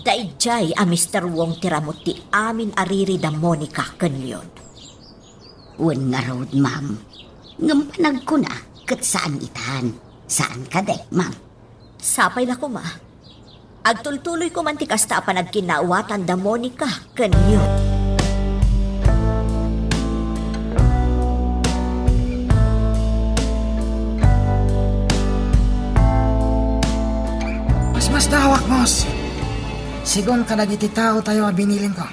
Daydiay a Mister Wong ti ramut ti amin a riri da Monica ken Leon. Wen ngarud, ma'am. Ngem panagkuna, ket saan itan. Saan kadi, ma'am? Sapay la koma. Agtultuloyko man ti kasta a panagkinnaawatan da Monica ken Leon. Masmasdawak, boss. Sigun kadagiti tao tayo a binilinko.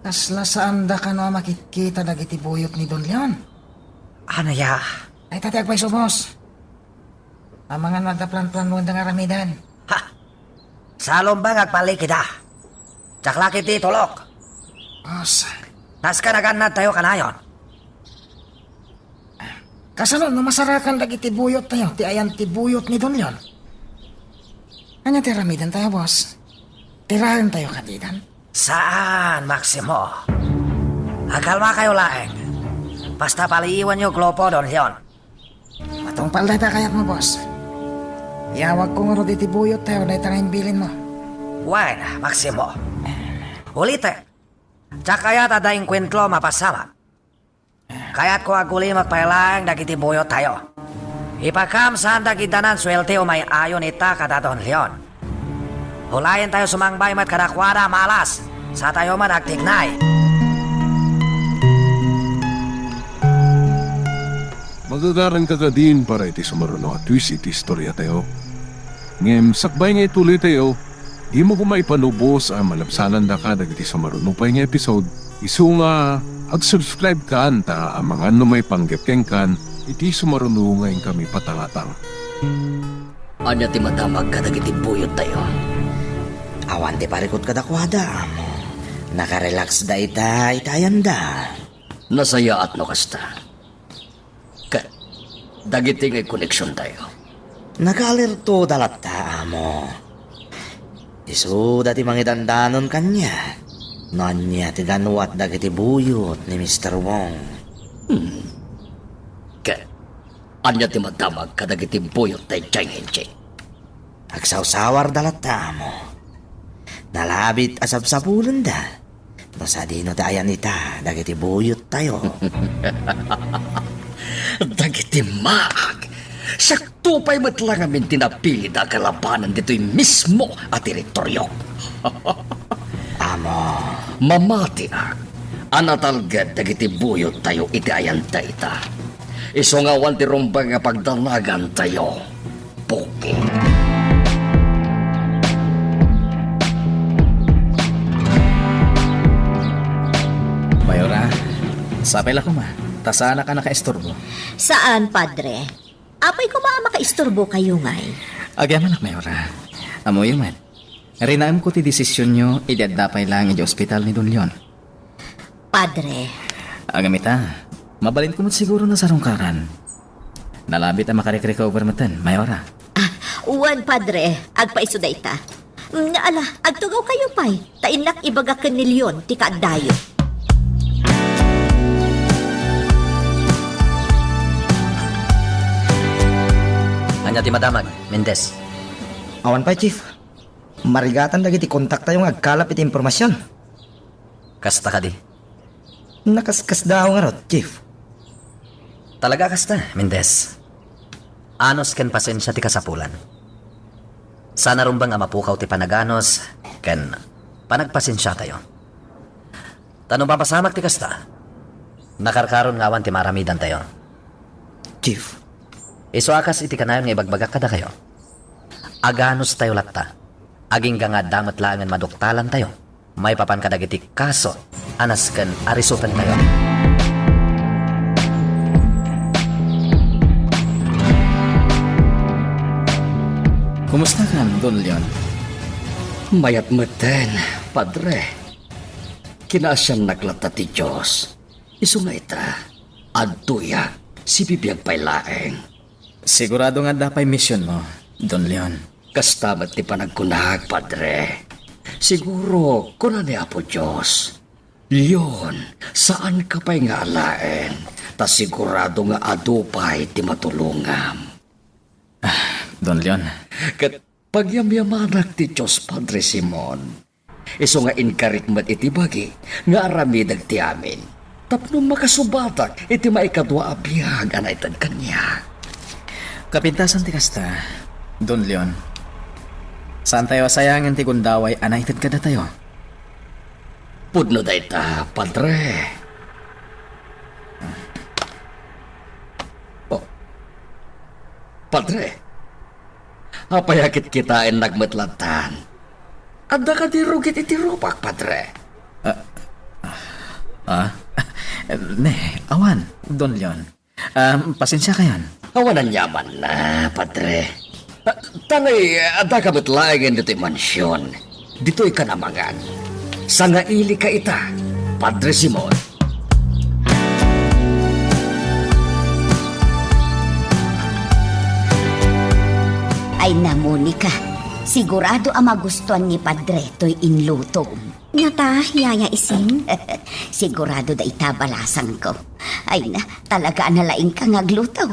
Kasla saanda kano a makitkita dagiti buyot ni Don Leon. Ania? Ay, ta ti agpayso, boss. Amangan no adda plan-planuanda nga aramiden. Ha! Salunbeng agpalikida. Diak la ketdi tulok. Boss. Nasken a gannadtayo kanayon. Kasano no masarakan dagiti buyottayo ti ayan ti buyot ni Don Leon? Ania ti aramidentayo, boss? Tiraentayo kadidan? Saan, Maximo. Agkalmakayo laeng. Basta paliiwanyo grupo, Don Leon. Matungpal dayta kayatmo, boss. Iyawagko ngarud iti buyottayo dayta nga imbilinmo. Wen, Maximo. Ulitek. Diak kayat adda inkuentro a mapasamak. Kayatko a agulimek pay laeng dagiti buyottayo. Ipakam saan dagiti danan suelti umay-ayon ita kada Don Leon. Ulayentayo sumangbay met kadakuada a malas, satayo met agtiknay. Magagaranka kadin para iti sumaruno a twist iti istoriatayo. Ngem sakbay nga ituloytayo, dimo koma ipanubos a malabsanandaka dagiti sumaruno pay nga episode, isu nga ag-subscribe kan ta amangan no maipanggep kenkan iti sumaruno nga inkami patangatang. Ania ti madamag kadagiti buyottayo? Awan ti parikut kadakuada, amo. Nakarelax da ita iti ayanda. Nasayaat no kasta. Ket dagiti nga koneksiontayo? Nagaalertoda latta, amo. Isuda ti mangidandanon kaniak no ania ti ganuat dagiti buyot ni Mister Wong. Hmm. Ket ania ti madamag kadagiti buyot daydiay nga Injin? Agsawsawarda latta, amo. Nalabit a sabsabulenda no sadino ti ayan ita dagiti buyottayo. Dagiti maag, siakto pay met la ngamin ti napilida a kalabanan ditoy mismo a teritorio. Amo. Mamatiak a natalged dagiti buyottayo iti ayan dayta. Isu nga awan ti rumbeng nga pagdanagantayo. Pogi. Mayora, sapay la koma, ta saanak a nakaisturbo. Saan, Padre. Apay koma a makaisturbo kayo ngay? Agyamanak, Mayora. Ammoyo met. Rinaemko ti desisionyo idi adda pay laeng idiay ospital ni Don Leon. Padre. Agam ita, mabalinko met siguro a sarungkaran. Nalabit a makarecover metten, Mayora. Ah, wen, Padre, agpaiso dayta. Mm, ala, agtugawkayo pay, ta innak ibaga ken ni Leon ti kaaddayo. Ania ti madamag, Mendez? Awan pay, Chief. Marigatan dagiti kontaktayo nga agkalap iti impormasion. Kasta kadi? Nakaskasdaaw ngarud, Chief. Talaga a kasta, Mendez. Anus ken pasensia ti kasapulan. Saan a rumbeng a mapukaw ti panaganus ken panagpasensiatayo. Ta no mapasamak ti kasta, nakarkaron nga awan ti maaramidantayo. Chief. Isu a kas iti kanayon nga ibagbagak kadakayo, aganustayo latta. Agingga nga adda met laengen maduktalantayo maipapan kadagiti kaso a nasken a risupentayo. Kumustakan, Don Leon? Mayat metten, Padre. Kinaasiannak latta ti Dios. Isu nga ita, adtoyak, sibibiag pay laeng. Sigurado nga adda pay misionmo, Don Leon. Kasta met ti panagkunak, Padre. Siguro, kuna ni Apo Dios, "Leon, saanka pay nga alaen, ta sigurado nga adu pay ti matulongam." Ah, Don Leon. Ket pagyamyamanak ti Dios, Padre Simon. Isu nga inkarik met iti bagi nga aramidek ti amin, tapno makasubatak iti maikadua a biag a naited kaniak. Kapintasan ti kasta, Don Leon. Saantayo a sayangen ti gundaway a naited kadatayo. Pudno dayta, Padre. Oh. Padre. Apay a kitkitaennak met lattan? Adda kadi rugit iti rupak, Padre? Ah, ah, ne, awan, Don Leon. Ah, pasensiakayon. Awan aniamanna, Padre. Ah, ta ne, addaka met laengen ditoy mansion. Ditoyka namangan. Sangailika ita, Padre Simon. Ay na, Monica, sigurado a magustuan ni Padre toy inlutom. Ngata, Yaya Ising? Sigurado dayta balasangko. Ay na, talaga a nalaingka nga agluto.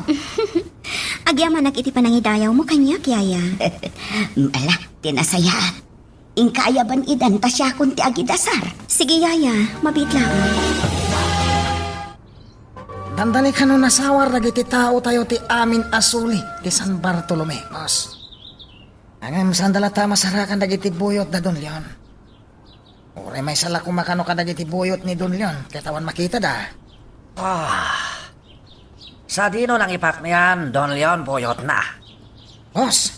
Agyamanak iti panangidayawmo kaniak, Yaya. Ala, ti nasayaat. Inka aya ban-idan ta siakon ti agidasar. Sige, Yaya, mabiit laeng. Dandani kano nasawar dagiti taotayo ti amin a suli ti San Bartolome, boss. Ngem saanda latta a masarakan dagiti buyot da Don Leon. Uray maysa la koma kano kadagiti buyot ni Don Leon, ket awan makitada. Ah, sadino nangipaknian Don Leon buyotna? Boss,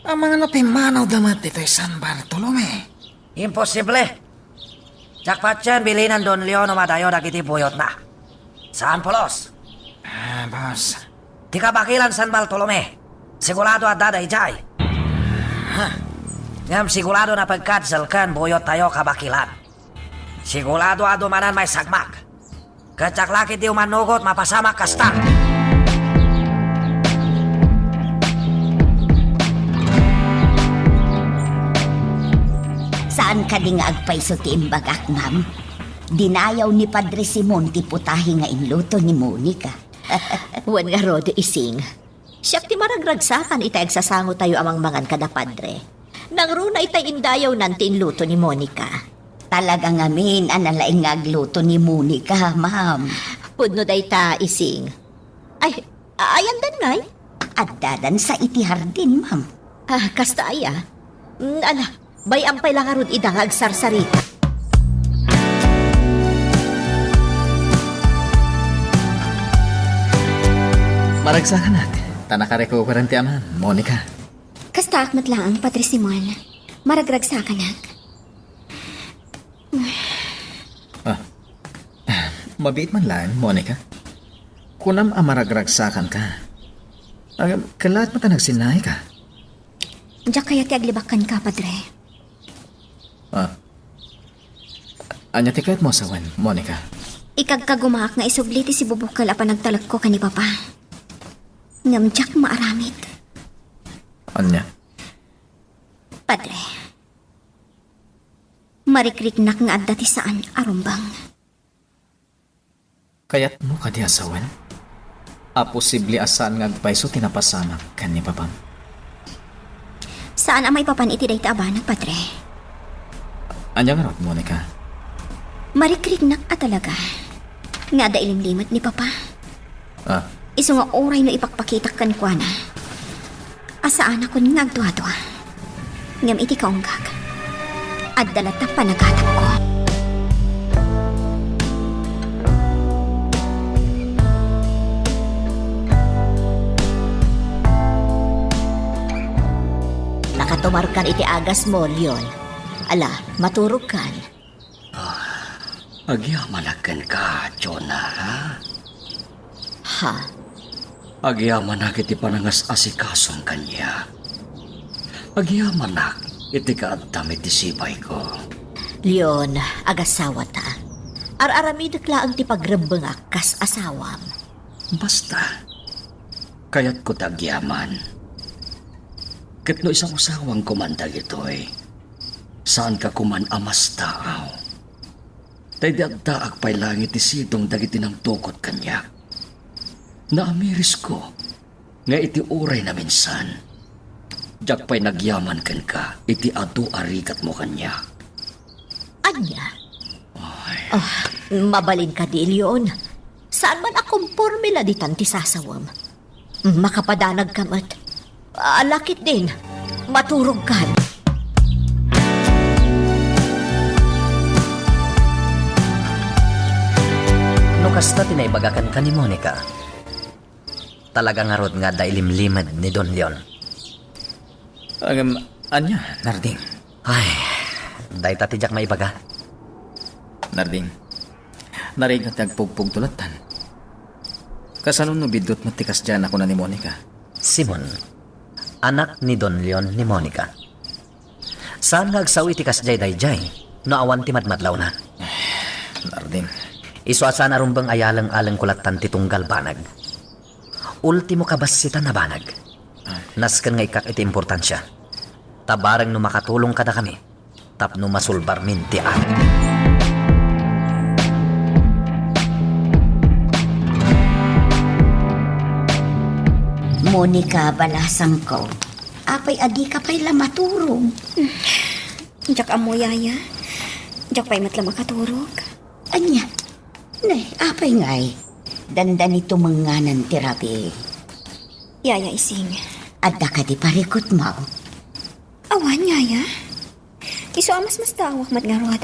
amangan no pimmanawda met ditoy San Bartolome? Imposible. Diak patien bilinen Don Leon no madayo dagiti buyotna. Saan pulos? Ah, boss. Ti kabakilan San Bartolome, sigurado adda daydiay. Ha? Ngem sigurado napagkadsel ken buyottayo kabakilan. Sigurado adu manen maisagmak. Ket diak la ketdi umanugot mapasamak kasta. Saan kadi nga agpayso ti imbagak, ma'am? Dinayaw ni Padre Simon ti putahe nga inluto ni Monica. Wen ngarud, Ising. Siak ti maragragsakan iti agsasangotayo a mangmangan kada padre. Nangruna itay indayawnan ti inluto ni Monica. Talaga ngamin a nalaing nga agluto ni Monica, ma'am. Pudno dayta, Ising. Ay, a-, ayandan ngay? Addadan sa iti hardin, ma'am. Ah, kasta aya? Mm, ala, bay-am pay la ngarud ida nga agsarsarita. Maragsakanak, ta nakarecoveran ti amam, Monica. Kastaak met laeng, Padre Simon. Maragragsakanak. Ah. Mabiit man laeng, Monica. Kunam a maragragsakanka. Agam, kalat met a nagsinnaika. Diak kayat ti aglibak kenka, Padre. Ah. Ania ti kayatmo a sawen, Monica? Ikagkagumaak nga isubli ti sibubukkel a panagtalekko ken ni Papa. Ngem diak maaramid. Ania? Padre, marikriknak nga adda ti saan a rumbeng. Kayatmo kadi a sawen? A posible a saan nga agpayso ti napasamak ken ni Papam? Saan a maipapan iti dayta a banag, Padre. Ania ngarud, Monica? Marikriknak a talaga nga adda ilimlimed ni Papa. Ah. Isu nga uray no ipakpakitak kenkuana, a saanakon nga agduadua. Ngem iti kaunggak, adda latta panagatangko. Nakatumarkan iti agasmo, Leon. Ala, maturogkan. Ah, agyamanak kenka, Jonah, ha? Ha? Agyamanak iti panangas-asikasom kaniak. Agyamanak iti kaaddam iti sibayko. Leon, agasawata. Ar-aramidek laeng ti pagrumbengak kas asawam. Basta, kayatko ti agyaman. Ket no isawsawangko man dagitoy, saanka koman a mastaaw. Ta idi addaak pay laeng iti sidong dagiti nangtukod kaniak, naamirisko nga iti uray naminsan, diak pay nagyaman kenka iti adu a rigatmo kaniak. Ania? Ay. Ah, mabalin kadi, Leon. Saan man a komporme la ditan ti sasawem. Makapadanagka met. Ala ketdin, maturogkan. No kasta ti naibaga kenka ni Monica, talaga ngarud nga adda ilimlimed ni Don Leon. Ngem, ania, Narding? Ay, dayta ti diak maibaga. Narding, narigat ti agpugpugto lattan. Kasano no biddut met ti kasdiay a kuna ni Monica? Simon, anak ni Don Leon ni Monica. Saan nga agsao iti kasdiay daydiay no awan ti madmadlawna. Narding. Isu a saan a rumbeng a yaleng-alengko lattan ti tunggal banag. Ultimo kabassitan a banag. Ah. Nasken nga ikkak iti importansia. Ta bareng no makatulong kadakami tapno masulbarmin ti amin. Monica, balasangko, apay a dika pay la maturog? Diak ammo, Yaya. Diak pay met la makaturog. Ania? Ne, apay ngay? Dandani tumengnganan ti rabii. Yaya Ising. Adda kadi parikutmo? Awan, Yaya. Isu a masmastaawak met ngarud.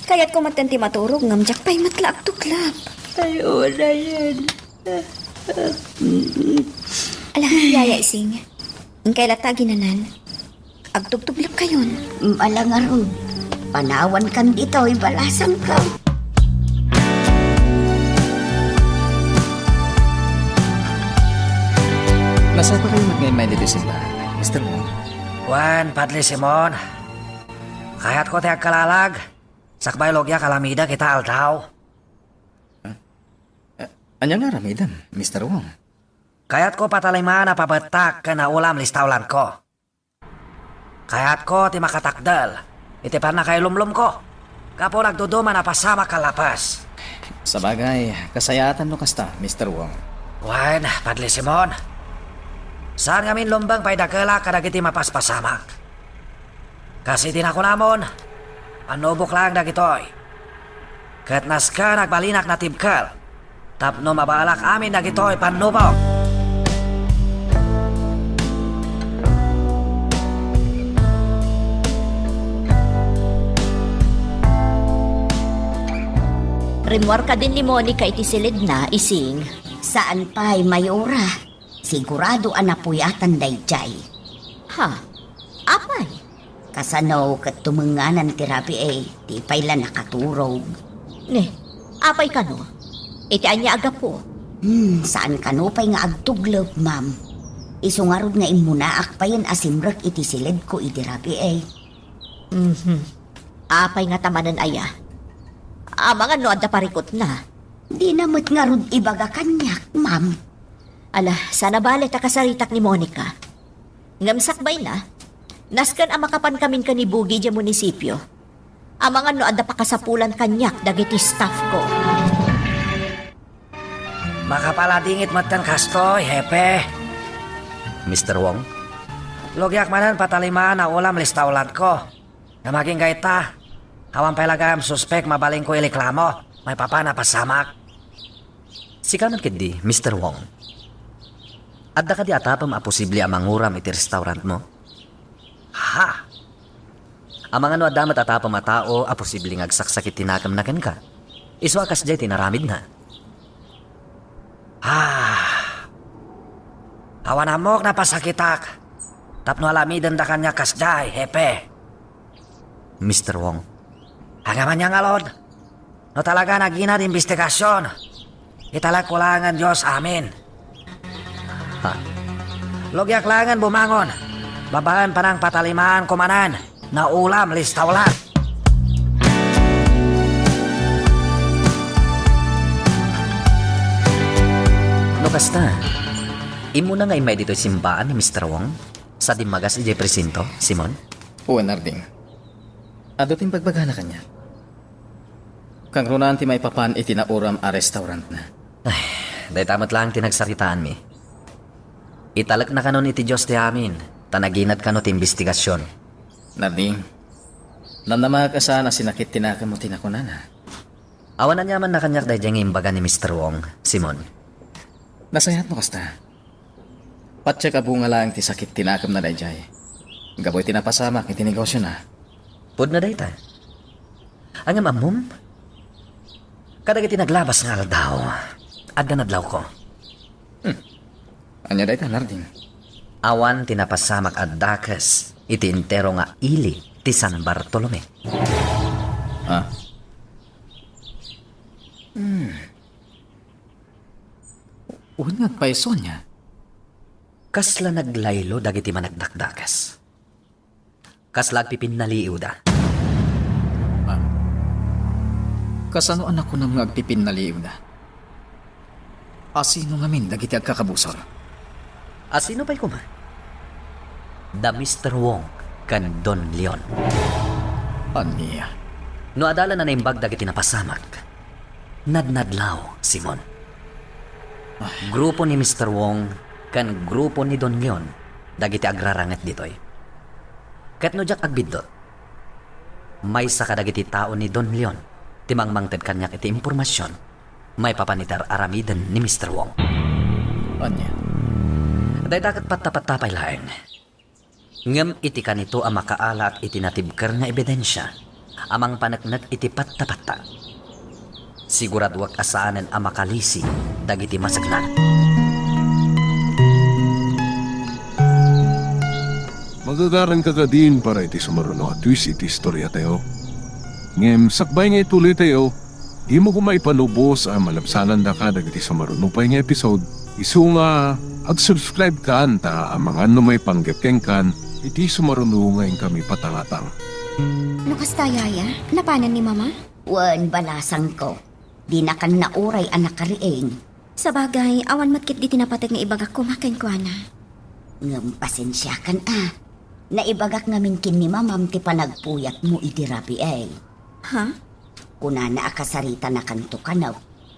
Kayatko metten ti maturog ngem diak pay met la agtuklap. Ay, unayen. Ala, Yaya Ising. Inkay latta aginanan. Agtugtuglapkayon. Mm, ala ngarud. Panawankan ditoy, balasangko. Nasapa kayo met nga immay ditoy simbahan, Mister Wong? Wen, Padre Simon. Kayatko ti agkalalag. Sakbay logia kalamidek ita aldaw. Ah, ania nga aramidem, Mister Wong? Kayatko pataliman a pabettak ken naulam listawlanko. Kayatko ti makatakdel iti pannakailumlomko gapu nagduduma a napasamak a lapes. Sabagay, kasayaatan no kasta, Mister Wong. Wen, Padre Simon, saan ngamin lumbeng pay dakelak kadagiti mapaspasamak. Kas iti nakunamon, pannubok laeng dagitoy. Ket nasken agbalinak natibkel tapno mabalak amin dagitoy pannubok. Rimmuar kadin ni Monica iti siledna, Ising. Saan pay, Mayora. Sigurado a napuyatan daydiay. Ha? Apay? Kasano ket tumengnganan ti rabii, di pay la nakaturog. Ne, apay kano? Iti ania a gapu? Hmm, saan kano pay nga agtuglep, ma'am. Isu ngarud nga immunaak payen a simrek iti siledko idi rabii. Mhm. Apay ngata manen aya? Amangan no adda parikutna. Dina met ngarud ibaga kaniak, ma'am. Ala, saan a bale ta kasaritak ni Monica. Ngem sakbayna, nasken a makapankamin ken ni Boogie idiay munisipio. Amangan no adda pakasapulan kaniak dagiti staff ko. Makapaladingit metten kastoy, Hepe. Mister Wong? Logiak manen patalimaan a ulam listawlanko. Ngem agingga ita, awan pay la gayam suspek mabalinko ireklamo, maipapan a pasamak. Sika met ketdi, Mister Wong. Adda kadi a tapem a posible a manguram iti restaurantmo? Ha? Amangan no adda met a tapem a tao a posible nga agsaksakit ti nakemna kenka. Isu a kasdiay ti inaramidna. Ah. Awan ammok napasakitak. Tapno alamidenda kaniak kasdiay, Hepe. Mister Wong. Ania man nga ngarud? No talaga nagina ti imbestigasion, italekko laengen Dios amin. Ha? Logiak laengen bumangon, babaen panangpatalimaanko manen nga ulam listawlan. No kasta, immuna nga immay ditoy simbaan ni Mister Wong, sa dimmagas idiay presinto, Simon? Wen, Arding. Adu ti imbagbagana kaniak. Kangrunaan ti maipapan iti nauram a restaurantna. Ay, dayta met laeng ti nagsaritaanmi. Italekna kanon iti Dios ti amin, ta naginat kano ti imbestigasion. Narding, namnamaek a saan a sinakit ti nakemmo ti nakunana. Awan aniamanna kaniak daydiay nga imbaga ni Mister Wong, Simon. Nasayaat no kasta. Patiek a bunga laeng ti sakit ti nakemna daydiay. Gapu iti napasamak iti negosiona. Pudno dayta. Ngem ammom, kadagiti naglabas nga aldaw, adda nadlawko. Hmm. Ania dayta, Narding? Awan ti napasamak a dakes iti entero nga ili ti San Bartolome. Ah. Hmm. Wen nga agpayso, ania? Kasla naglaylo dagiti managdakdakes. Kasla agpipinnaliiwda. Ah. Kasano a nakunam nga agpipinnaliiwda? Asino ngamin dagiti agkakabusor? Asino pay koma? Da Mister Wong ken Don Leon. Ania? No adda la naimbag dagiti napasamak, nadnadlaw, Simon. Ay. Grupo ni Mister Wong ken grupo ni Don Leon dagiti agraranget ditoy. Ket no diak agbiddut, maysa kadagiti tao ni Don Leon ti mangmangted kaniak iti impormasion maipapan iti ar-aramiden ni Mister Wong. Ania? Dayta ket patta-patta pay laeng. Ngem iti kanito a makaalaat iti natibker nga ebidensia a mangpaneknek iti patta-patta, siguraduak a saanen a makalisi dagiti masaknana. Magagaranka kadin para iti sumaruno a twist iti istoriatayo. Ngem sakbay nga ituloytayo, dimo koma ipalubos a malabsanandaka dagiti sumaruno pay nga episode. Isu nga, ag-subscribe kan ta amangan no maipanggep kenkan iti sumaruno nga inkami patangatang. No kasta, Yaya, napanan ni Mama? Wen, balasangko. Dinakan nauray a nakariing. Sabagay, awan met ketdi ti napateg nga ibagak koma kenkuana. Ngem pasensiakan a. Naibagak ngamin ken ni Mamam ti panagpuyatmo idi rabii. Ha? Kunana a kasaritanakanto kano,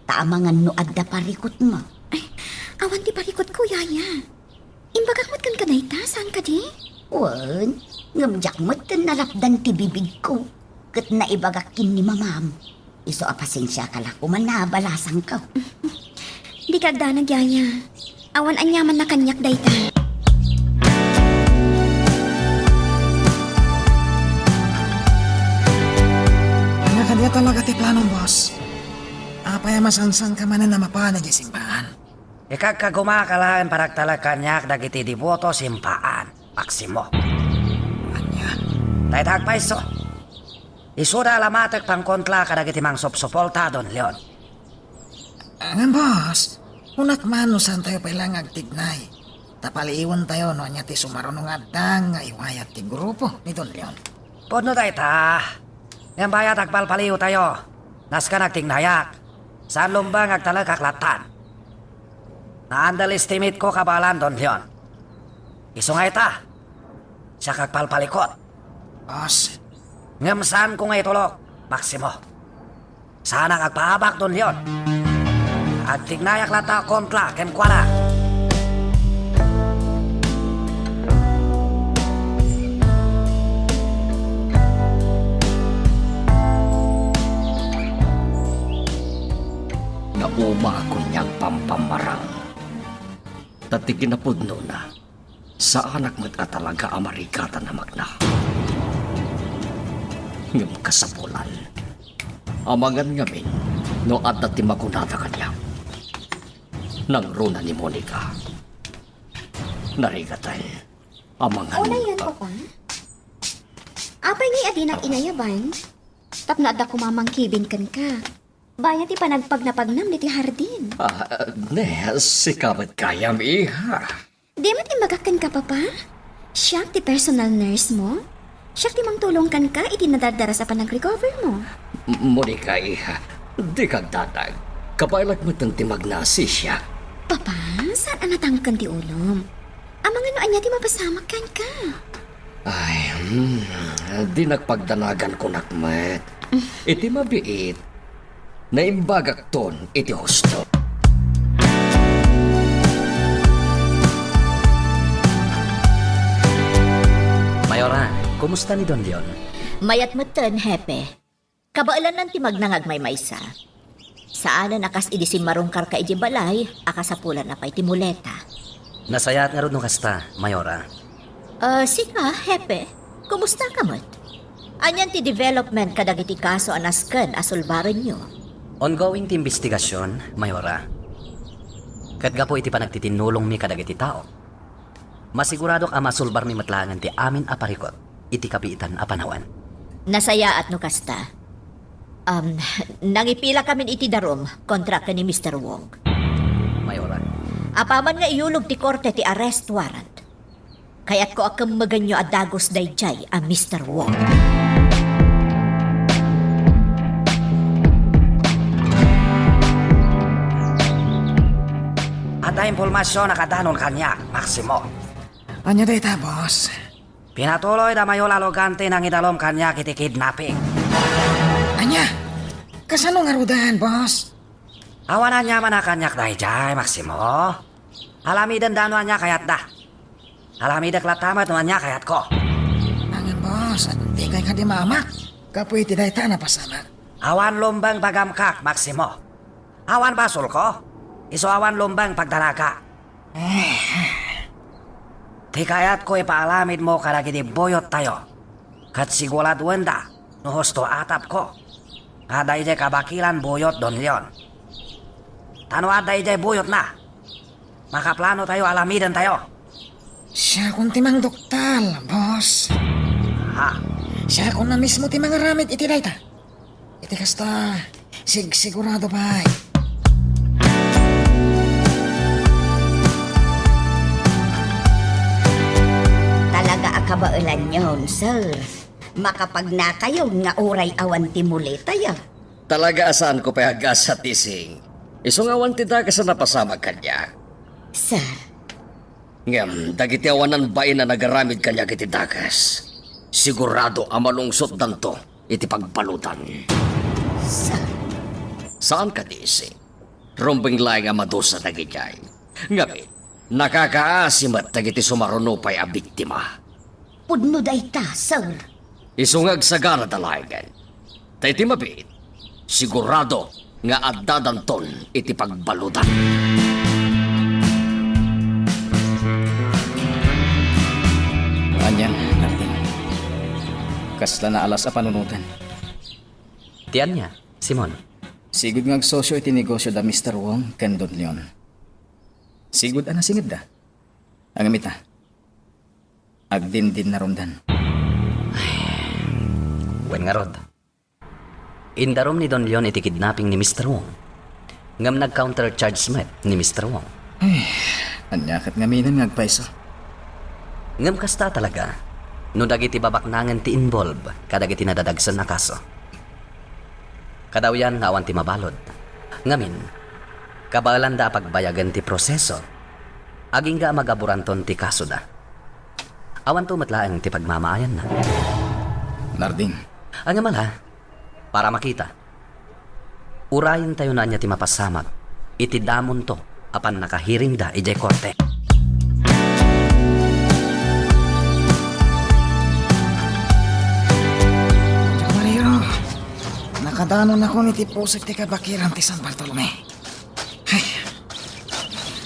ta amangan no adda parikutmo. Ay, awan ti parikutko, Yaya. Imbagak met kenka dayta, saan kadi? Wen, ngem diak metten nalapdan ti bibigko, ket naibagak ken ni Mamam. Isu a pasensiaka la koma, balasangko. Dika agdanag, Yaya. Awan aniamanna kaniak dayta. Ania kadi a talaga ti planom, boss? Apay a masansanka manen a mapan idiay simbaan? Ikagkagumaka laeng panagtalek kaniak dagiti deboto simbaan, Maximo. Ania? Dayta agpayso. Isuda a lamatek pangkontra kadagiti mangsupsuporta, Don Leon. Ngem, boss, kunak man no saantayo pay laeng nga agtignay. Ta paliiwentayo no ania ti sumaruno nga addang nga iwayat ti grupo ni Don Leon. Pudno dayta. Ngem bayat agpalpaliiwtayo. Nasken agtiknayak. Saan lumbeng agtalekak lattan. Na-underestimate ko kabaelan, Don Leon. Isu nga ita, siak agpalpalikut. Boss. Ngem saanko nga itulok, Maximo. Saanak agpaabak, Don Leon. Agtiknayak latta kontra kenkuana. Nauma kaniak pampammarang. Ta ti kinapudnona, saanak met a talaga a marigatan a magna. Ngem kasapulan, amangan ngamin no adda ti makunada kaniak. Nangruna ni Monica. Narigaten. Amangan. Unayan, Papa? Apay ngay a dinak inayaban? Tapno adda koma mangkibin kenka. Bayan ti panagpagnapagnam ditoy hardin. Ah, ne, sika met gayam, iha. Di met imbagak kenka, Papa? Siak ti personal nurse mo. Siak ti mangtulong kenka iti nadardaras a panagrecover mo. M-, Monica, iha, dika agdatag. Kabaelak metten ti magna a sisiak. Papa, saan a natangken ti ulom? Amangan no ania ti mapasamak kenka. Ay, hmm, dinak pagdanagan kunak met. Iti mabiit, naimbagakton iti husto. Mayora, kumusta ni Don Leon? Mayat metten, Hepe. Kabaelannan ti magna nga agmaymaysa. Saanen a kas idi simmarungkarka idiay balay a kasapulanna pay ti muleta. Nasayaat ngarud no kasta, Mayora. Ah, sika, Hepe, kumustaka met? Anian ti development kadagiti kaso a nasken a sulbarenyo? Ongoing ti imbestigasion, Mayora. Ket gapu iti panagtitinnulongmi kadagiti tao, masiguradok a masulbarmi met laengen ti amin a parikut iti kabiitan a panawen. Nasayaat no kasta. Um, nangipilakamin iti darum kontra ken ni Mister Wong. Mayora. Apaman nga iyulog ti korte ti arrest warrant, kayatko a kemmegenyo a dagus daydiay a Mister Wong. Adda impormasion a kadanon kaniak, Maximo. Ania dayta, boss? Pinatuloy da Mayol a Logante nangidalum kaniak iti kidnapping. Ania? Kasano ngaruden, boss? Awan aniaman a kaniak daydiay, Maximo. Alamidenda no ania kayatda. Alamidek latta met no ania kayatko. Ngem, boss, dikay kadi maamak gapu iti dayta a napasamak? Awan lumbeng pagamkak, Maximo. Awan basolko. Isu awan lumbeng pagdalaka. Ti kayatko ipaalamidmo kadagiti buyottayo, ket siguraduenda no husto atapko nga adda idiay kabakilan buyot Don Leon. Ta no adda idiay buyotna, makaplanotayo a alamidentayo. Siakon ti mangduktal, boss. Ha? Siakon a mismo ti mangaramid iti dayta. Iti kasta, sigsigurado pay. Talaga a kabaelanyon, sir. Makapagnakayon nga uray awan ti muletayo. Talaga a saanko pay agasa, Tising. Isu nga awan ti dakes a napasamak kaniak. Sir. Ngem dagiti awanan bain a nagaramid kaniak iti dakes, sigurado a malungsotdanto iti pagbaludan. Sa- Saan kadi, Tising? Rumbeng laeng a madusa dagidiay. Ngarud, nakakaasi met dagiti sumaruno pay a biktima. Pudno dayta, sir. Isu nga agsagarada laengen. Ta iti mabiit, sigurado nga addadanton iti pagbaludan. Ania, Nardin? Kasla naalas a panunoten. Ti ania, Simon? Sigud nga agsosio iti negosio da Mister Wong ken Don Leon. Sigud a nasingedda. Ngem ita, agdindinnarumdan. Wen ngarud, indarum ni Don Leon iti kidnapping ni Mister Wong. Ngem nag-countercharge met ni Mister Wong. Ay, ania ket ngamin nga agpayso? Ngem kasta talaga, no dagiti babaknangen ti involve kadagiti nadadagsen a kaso. Kadawyan nga awan ti mabalud. Ngamin, kabaelanda a pagbayagen ti proseso, agingga a magaburanton ti kasoda. Awanto met laeng ti pagmamaayanna. Narding. Ania man la, para makita. Urayentayo no ania ti mapasamak iti damonto a pannakahearingda idiay korte. Maria, nakadanonnakon iti pusek ti kabakiran ti San Bartolome. Ay,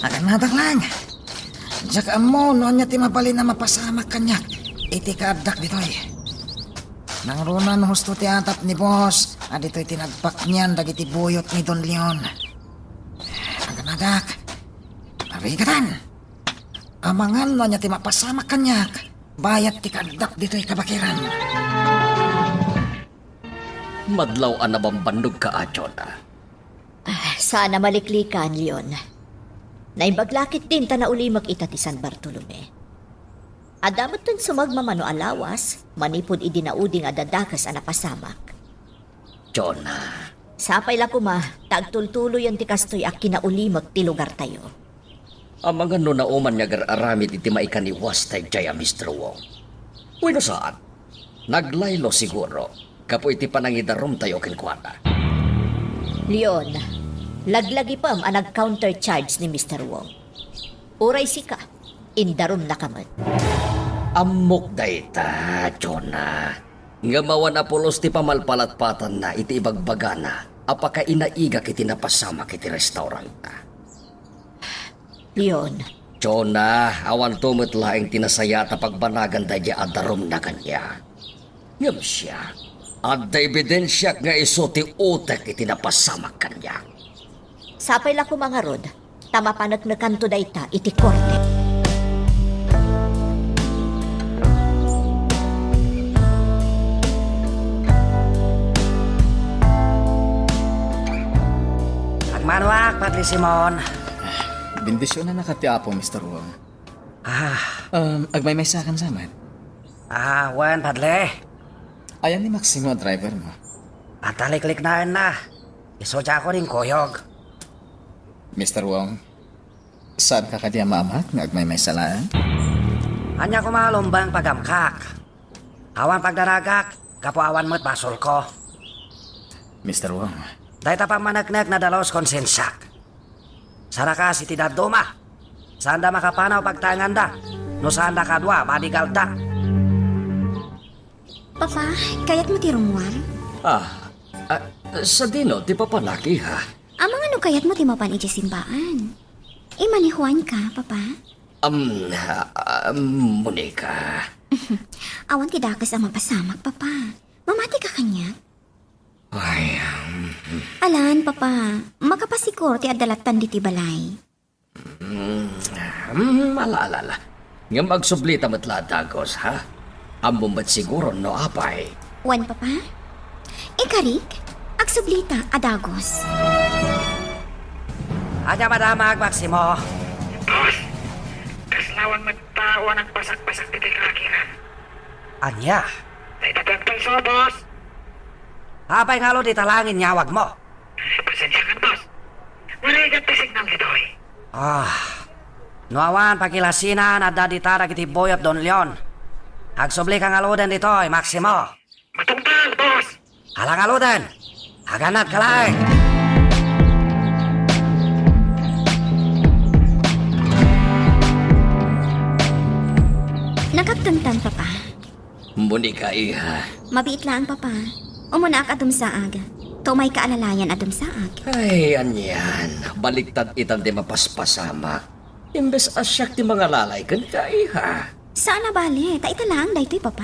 aganadak lang. Diak ammo no ania ti mabalin a mapasamak kaniak iti kaaddak ditoy. Nangruna no husto ti atap ni boss a ditoy ti nagpaknian dagiti buyot ni Don Leon. Aganadak, arigatan. Amangan no ania ti mapasamak kaniak bayat ti kaaddak ditoy kabakiran. Madlaw a nabambannogka, Jonah. Ah, saan a maliklikan, Leon. Naimbag la ketdin ta naulimek ita ti San Bartolome. Adda metten sumagmamano a lawas manipud idi naudi nga adda dakes a napasamak. Jonah. Sapay la koma ta agtultuloyen ti kastoy a kinaulimek ti lugartayo. Amangan no nauman nga agar-aramid iti maikaniwasta idiay a Mister Wong. Wenno saan, naglaylo siguro gapu iti panangidarumtayo kenkuana. Leon, laglagipem a nag-countercharge ni Mister Wong. Uray sika, indarumnaka met. Ammok dayta, Jonah. Ngem awan a pulos ti pamalpalatpatanna iti ibagbagana a pakainaigak iti napasamak iti restauranta. Leon. Jonah, awanto met laeng ti nasayaat a pagbanagan daydiay a darumna kaniak. Ngem siak, adda ebidensiak nga isu ti utek iti napasamak kaniak. Sapay la koma ngarud, ta mapaneknekanto dayta iti korte. Agmanoak, Padre Simon. Bendisionannaka ti Apo, Mister Wong. Ah. Um, agmaymaysakan sa met? Ah, wen, Padre. Ayan ni Maximo a driver mo? Adda likliknaenna. Isu diakon inkuyog. Mister Wong, saanka kadi a maamak nga agmaymaysa laeng? Ania koma a lumbeng pagamkak? Awan pagdanagak, gapu awan met basolko. Mister Wong. Dayta pammaneknek nadalus konsensiak. Sarakas iti dadduma. Saanda makapanaw pagtaenganda. No saanda kadua, bodyguardda. Papa, kayatmo ti rummuar? Ah, ah, sadino ti papanak, iha? Amangan no kayatmo ti mapan idiay simbaan. Ima ni Juan ka, Papa? Am, ah, ah, Monica. Awan ti dakes a mapasamak, Papa. Mamati ka kaniak? Ay, um, Alan, Papa, makapasiguro ti adda lattan ditoy balay. Mm, mm, ala, ala, ala. Ngem agsublita met la a dagus, ha? Ammom met siguro no apay. Wen, Papa? Ikarik, agsublita a dagus. Ania madamag, Maximo? Boss, kasla awan met tao a nagbasak-basak ditoy kaakiran. Ania? Dayta ti agpayso, boss. Apay ngarud ita laeng inyawagmo? Pasensiakan, boss. Narigat ti signal ditoy. Ah, no awan pakilasinan, adda dita dagiti buyot Don Leon. Agsublika ngaruden ditoy, Maximo. Matungpal, boss. Ala ngaruden. Aganatka laeng. Nakaptantan, Papa. Monica, iha. Mabiit laeng, Papa. Umunaak a dumsaag. Ta umayka a lalayan a dumsaag. Ay, anian. Baliktad itan ti mapaspasamak. Imbes a siak ti mangalalay kenka, iha. Saan a bale, ta ita laeng daytoy, Papa.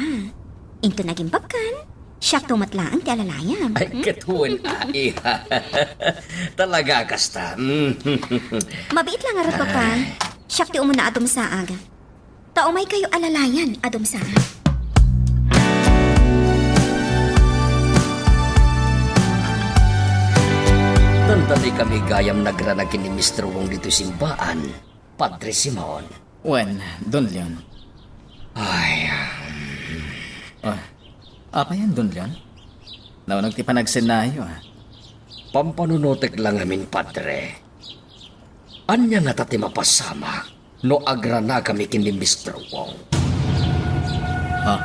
Inton agimbagkan, siakto met laeng ti alalayam. Ay, hmm? Ket wen a, iha. Talaga kasta. Mabiit la ngarud, Papa. Ay. Siak ti umuna a dumsaag. Ta umaykayo a lalayan a dumsaag. Dandani kami gayam nagrana ken ni Mister Wong ditoy simbaan, Padre Simon. Wen, Don Leon. Ay, um. Oh, apayan, Don Leon? Nauneg ti panagsennayo, ah. Pampanunotek la ngamin, Padre. Ania ngata ti mapasamak no agranakami ken ni Mister Wong? Ha?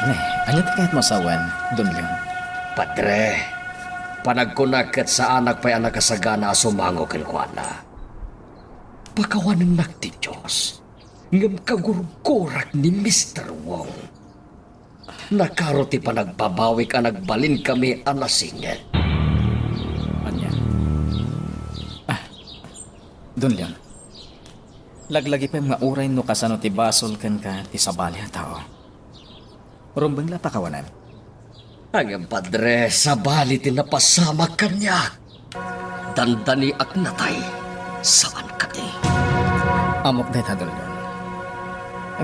Ne, ania ti kayatmo a sawen, Don Leon? Padre, panagkunak ket saanak pay a nakasagana a sumango kenkuana. Pakawanennak ti Dios, ngem kagurgurak ni Mister Wong. Nakaro ti panagbabawik a nagbalinkami a nasinged. Ania? Ah, Don Leon, laglagipem nga uray no kasano ti basol kenka ti sabali a tao. Rumbeng la pakawanem. Ngem, Padre, sabali ti napasamak kaniak. Dandaniak natay, saan kadi? Ammok dayta, Don Leon.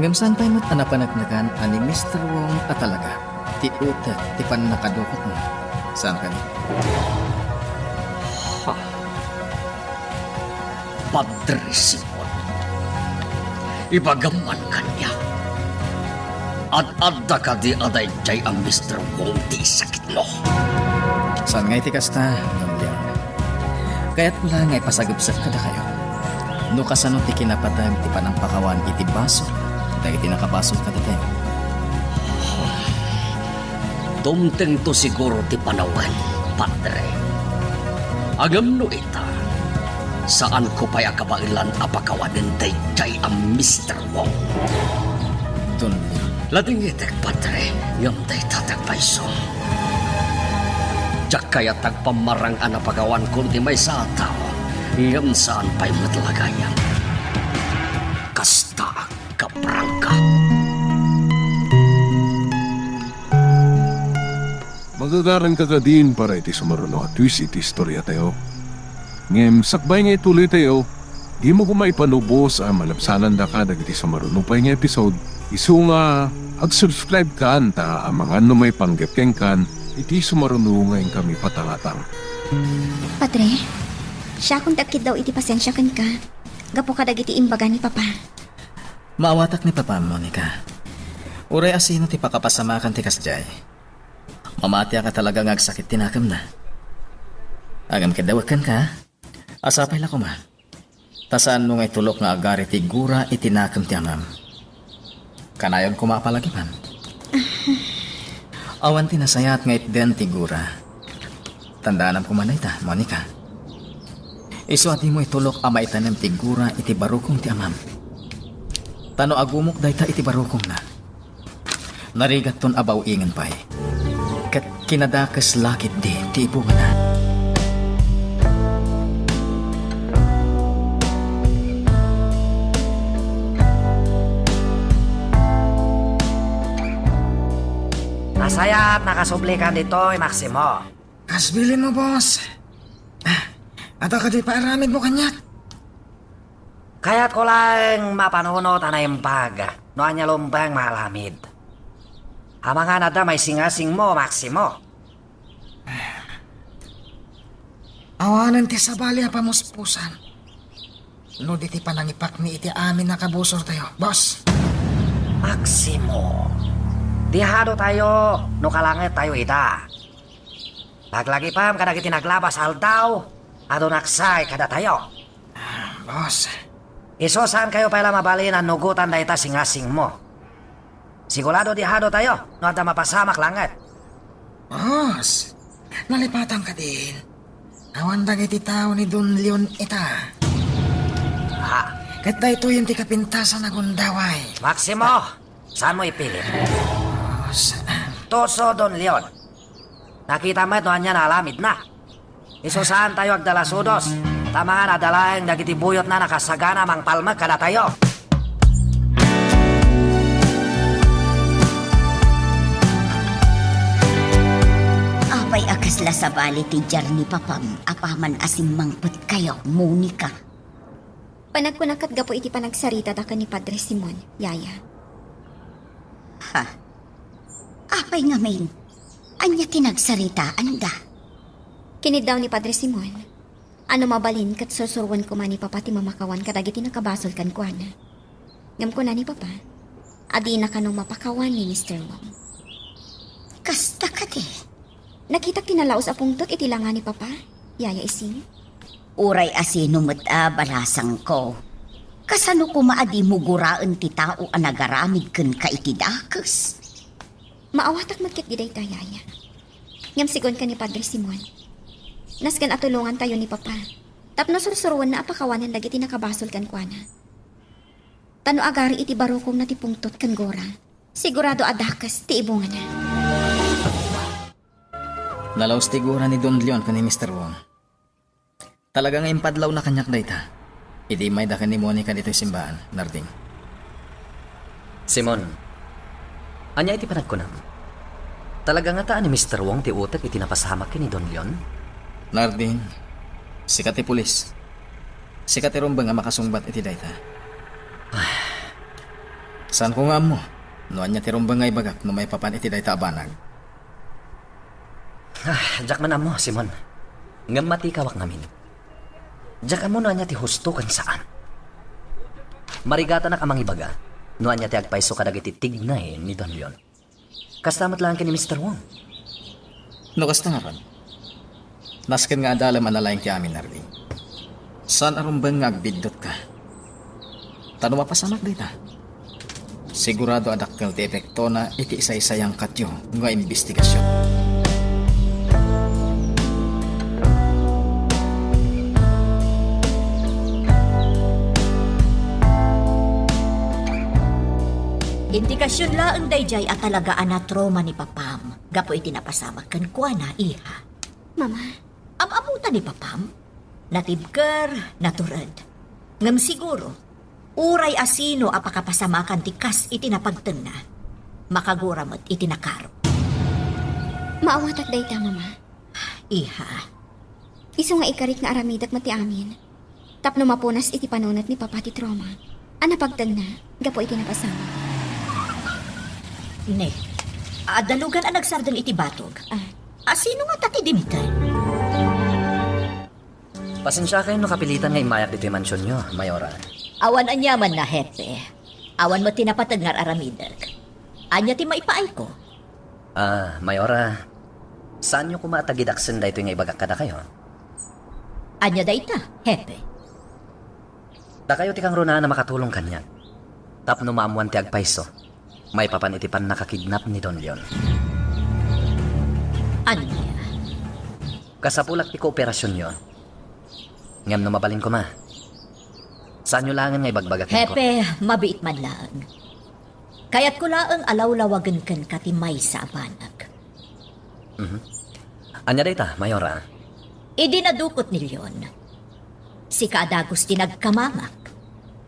Ngem saan pay met a napaneknekan a ni Mister Wong a talaga ti utek ti pannakadukotmo? Saan kadi? Ha? Padre Simon, ibagam man kaniak. Ad-adda kadi a daydiay a Mister Wong ti sakitmo? Saan nga iti kasta, Don Leon. Kayatko la nga ipasagepsep kadakayo no kasano ti kinapateg ti panangpakawan iti basol dagiti nakabasol kadatayo. Dumtengto siguro ti panawen, Padre. Ngem no ita, saanko pay a kabaelan a pakawanen daydiay a Mister Wong. Don Leon. Ladingitek, Padre, ngem dayta ti agpayso. Diak kayat ti agpammarang a napakawankon ti maysa a tao, ngem saan pay met la gayam. Kasta Kaprangka. Magagaranka kadin para iti sumaruno a twist iti istoriatayo. Ngem sakbay nga ituloytayo, dimo koma ipanubos a malabsanandaka dagiti sumaruno pay nga episode, isu nga ag-subscribe kan ta amangan no maipanggep kenkan iti sumaruno nga inkami patangatang. Padre, siakon ti agkiddaw iti pasensia kenka gapu kadagiti imbaga ni Papa. Maawatak ni Papa, Monica. Uray asino ti pakapasamakan ti kasdiay, mamatiak a talaga nga agsakit ti nakemna. Ngem ket dawek kenka, a sapay la koma. Ta saanmo nga itulok nga agari ti gura iti nakem ti amam. Kanayon koma a palagipan. Awan ti nasayaat nga itden ti gura. Tandaanam koma dayta, Monica. Isu a dimo itulok a maitanem ti gura iti barukong ti amam. Ta no agumok dayta iti barukongna, narigatton a baw-ingen pay. Ket kinadakes la ketdi ti ibungana. Nasayaat nakasublikan ditoy, Maximo. Kas bilinmo, boss. Ah, adu kadi paaramidmo kaniak? Kayatko laeng mapanunot a naimbag no ania lumbeng maaramid. Amangan adda maisingasingmo, Maximo. Awanen ti sabali a pamuspusan no di ti panangipakni iti amin a kabusortayo, boss. Maximo, di hadotayo no kalangettayo ida. Laglagipem kadagiti naglabas aldaw a dunaksay kadatayo. Ah, boss. Isu saankayo pay la mabalin a nugotan dayta singasingmo. Sigurado di hadotayo no adda mapasamak langet. Boss, nalipatam kadin. Awan dagiti tao ni Don Leon ita. Ha? Ket daytoyen ti kapintasan a gundaway. Maximo, saanmo ipilit? Boss. Tuso, Don Leon. Nakita met no ania naaramidna. Isu saantayo agdalasudos, ta amangan adda laeng dagiti buyotna nakasagana a mangpalmek kadatayo. Apay a kasla sabali ti diar ni Papam apaman a simmangpetkayo, Monica? Panagkunak ket gapu iti panagsaritata ken ni Padre Simon, Yaya. Ha? Apay ngamin? Ania ti nagsaritaanda? Kiniddaw ni Padre Simon a no mabalin ket sursuroen koma ni Papa ti mamakawan kadagiti nakabasol kenkuana. Ngem kuna ni Papa a dina kano mapakawan ni Mister Wong. Kasta kadi? Nakitak ti nalaus a pungtot iti langa ni Papa, Yaya Ising. Uray asino met a balasangko, kasano koma a dimo guraen ti tao a nagaramid kenka iti dakes? Maawatak met ketdi dayta, Yaya. Ngem sigun ken ni Padre Simon, nasken a tulongantayo ni Papa tapno sursuroenna a pakawanen dagiti nakabasol kenkuana. Ta no agari iti barukongna ti pungtot ken gura, sigurado a dakes ti ibungana. Nalaus ti gura ni Don Leon ken ni Mister Wong. Talaga nga impadlawna kaniak dayta idi immayda ken ni Monica ditoy simbaan, Narding. Simon, ania iti panagkunam? Talaga ngata a ni Mister Wong ti utek iti napasamak ken ni Don Leon? Narding, sika ti pulis. Sika ti rumbeng a makasungbat iti dayta. Saanko nga ammo no ania ti rumbeng nga ibagak no maipapan iti dayta a banag. Ah, diak man ammo, Simon. Ngem matikawak ngamin. Diak ammo no ania ti husto ken saan. Marigatanak a mangibaga no ania ti agpayso kadagiti tignay ni Don Leon. Kasta met laeng ken ni Mister Wong. No kasta ngarud, nasken nga adalem a nalaing ti amin, Narding. Saan a rumbeng nga agbiddutka. Ta no mapasamak dayta, sigurado a dakkel ti epektona iti isaysayangkatyo nga imbestigasion. Indikasion laeng daydiay a talaga a natroma ni papam gapu iti napasamak kenkuana, iha. Mama. Am-ammota ni papam? Natibker, natured. Ngem siguro, uray asino a pakapasamakan ti kas iti napagtengna, makagura met iti nakaro. Maawatak dayta, Mama. Iha. Isu nga ikarik nga aramidek met ti amin. Tapno mapunas iti panunot ni Papa ti trauma a napagtengna gapu iti napasamak. Ne, adda lugan a nagsardeng iti batog. Ah. Asino ngata ti dimteng? Pasensiakayon no kapilitan nga immayak ditoy mansionyo, Mayora. Awan aniamanna, Hepe. Awan met ti napateg nga ar-aramidek. Ania ti maipaayko? Ah, Mayora, saanyo koma a tagidaksen daytoy nga ibagak kadakayo? Ania dayta, Hepe? Dakayo ti kangrunaan a makatulong kaniak tapno maammoan ti agpayso maipapan iti pannakakidnap ni Don Leon. Ania? Kasapulak ti kooperasionyo. Ngem no mabalin koma, saanyo laengen nga ibagbaga kenko. Hepe, mabiit man laeng. Kayatko laeng a lawlawagen kenka ti maysa a banag. Mhm. Ania dayta, Mayora? Idi nadukot ni Leon, sika a dagus ti nagkamamak,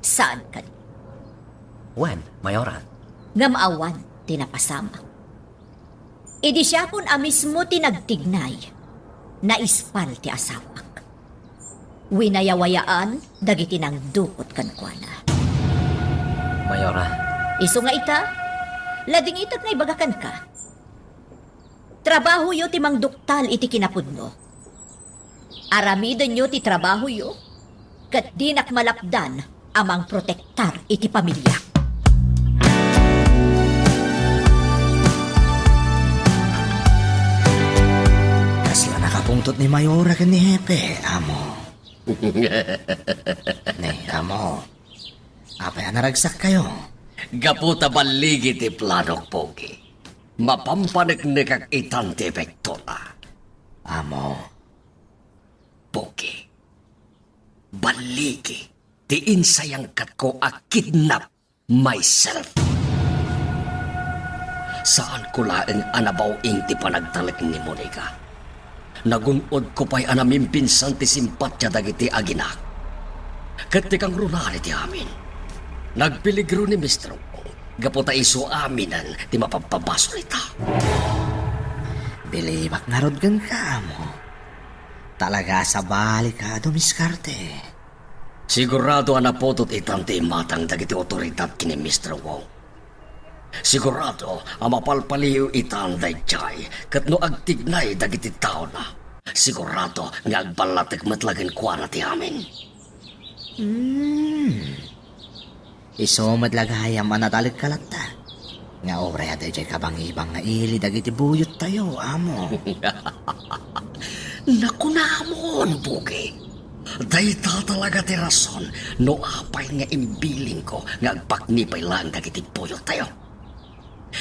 saan kadi? Wen, Mayora. Ngem awan ti napasamak. Idi siakon a mismo ti nagtignay, naispal ti asawak. Winayawayaan dagiti nangdukot kenkuana. Mayora. Isu nga ita, ladingitek nga ibaga kenka. Trabahoyo ti mangduktal iti kinapudno. Aramidenyo ti trabahoyo, ket dinak malapdan a mangprotektar iti pamiliak. Kasla nakapungtot ni Mayora ken ni Hepe, amo. Ne, amo. Apay a naragsak kayo? Gapu ta balligi ti planok, Pogi. Mapampaneknekak itan ti epektona. Amo. Pogi. Balligi ti insayangkatko a kidnap myself. Saanko laeng a nabaw-ing ti panagtalek ni Monica. Nagun-odko pay a namimpinsan ti simpatya dagiti aginak. Ket ti kangrunaan iti amin, nagpeligro ni Mister Wong gapu ta isu aminen ti mapabpabasol ita. Bilibak ngarud kenka, amo. Talaga a sabali ka a dumiskarte. Sigurado a napudot itan ti imatang dagiti otoridad ken ni Mister Wong. Sigurado a mapalpaliw itan daydiay ket no agtignay dagiti taona, sigurado nga agballatek met la kenkuana ti amin. Hmm. Isu met la gayam a natalekka latta. Nga uray adda idiay kabangibang nga ili dagiti buyottayo, amo. Nakunamon, Bugi. Dayta talaga ti rason no apay nga imbilinko nga agpakni pay laeng dagiti buyottayo.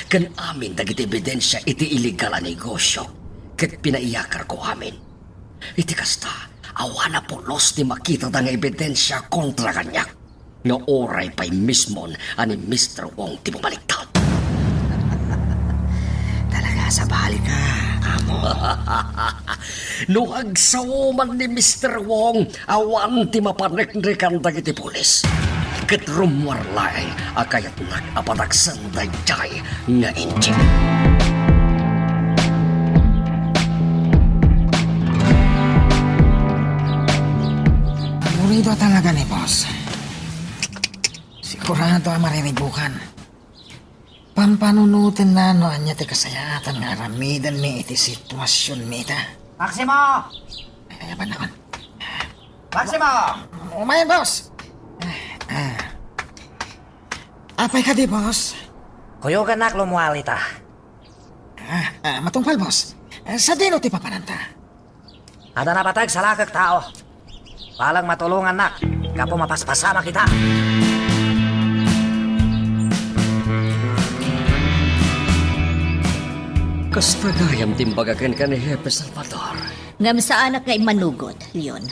Ken amin dagiti ebidensia iti illegal a negosio ket pinaiyakarko amin. Iti kasta, awan a pulos ti makitada nga ebidensia kontra kaniak. Nga uray pay mismon a ni Mister Wong ti bumaliktad. Talaga, sabali ka, amo. No agsao man ni Mister Wong, awan ti mapaneknekan dagiti pulis. Ket rummuar laeng a kayatnak a pataksen daydiay nga engine. Aburrido talaga ni boss. Sigurado a mariribukan. Pampanunotenna no ania ti kasayaatan nga aramidenmi iti situasionmi ita. Maximo! Ay, aban naman. Maximo! Umayen, boss. Ah, ah. Apay kadi, boss? Kuyogannak lummuar ita. Ah, ah, matungpal, boss. Ah, sadino ti papananta? Adda napateg, salakek tao. Balang matulongannak gapu mapaspasamak ita. Kasta gayam ti imbaga kenka ni Hepe Salvador. Ngem saanak nga immanugot, Leon.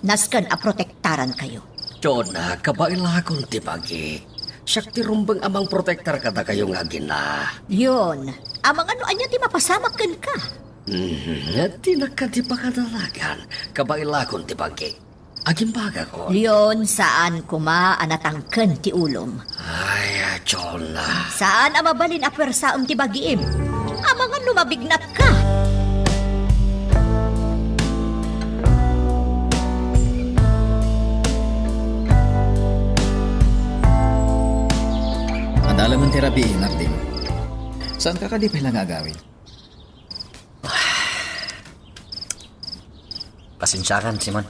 Nasken a protektarankayo. Jonah, kabaelakon ti bagik. Siak ti rumbeng a mangprotektar kadakayo nga agina. Leon, amangan no ania ti mapasamak kenka. Mhm, dinak kadi pakadalagan. Kabaelakon ti bagik. Agimbagakon. Leon, saan koma a natangken ti ulom. Ay, Jonah. Saan a mabalin a puersaem ti bagiim. Amangan no mabignatka. Adda laeng ti rabii, Nardin. Saanka kadi pay la nga agawid? Pasensiakan, Simon.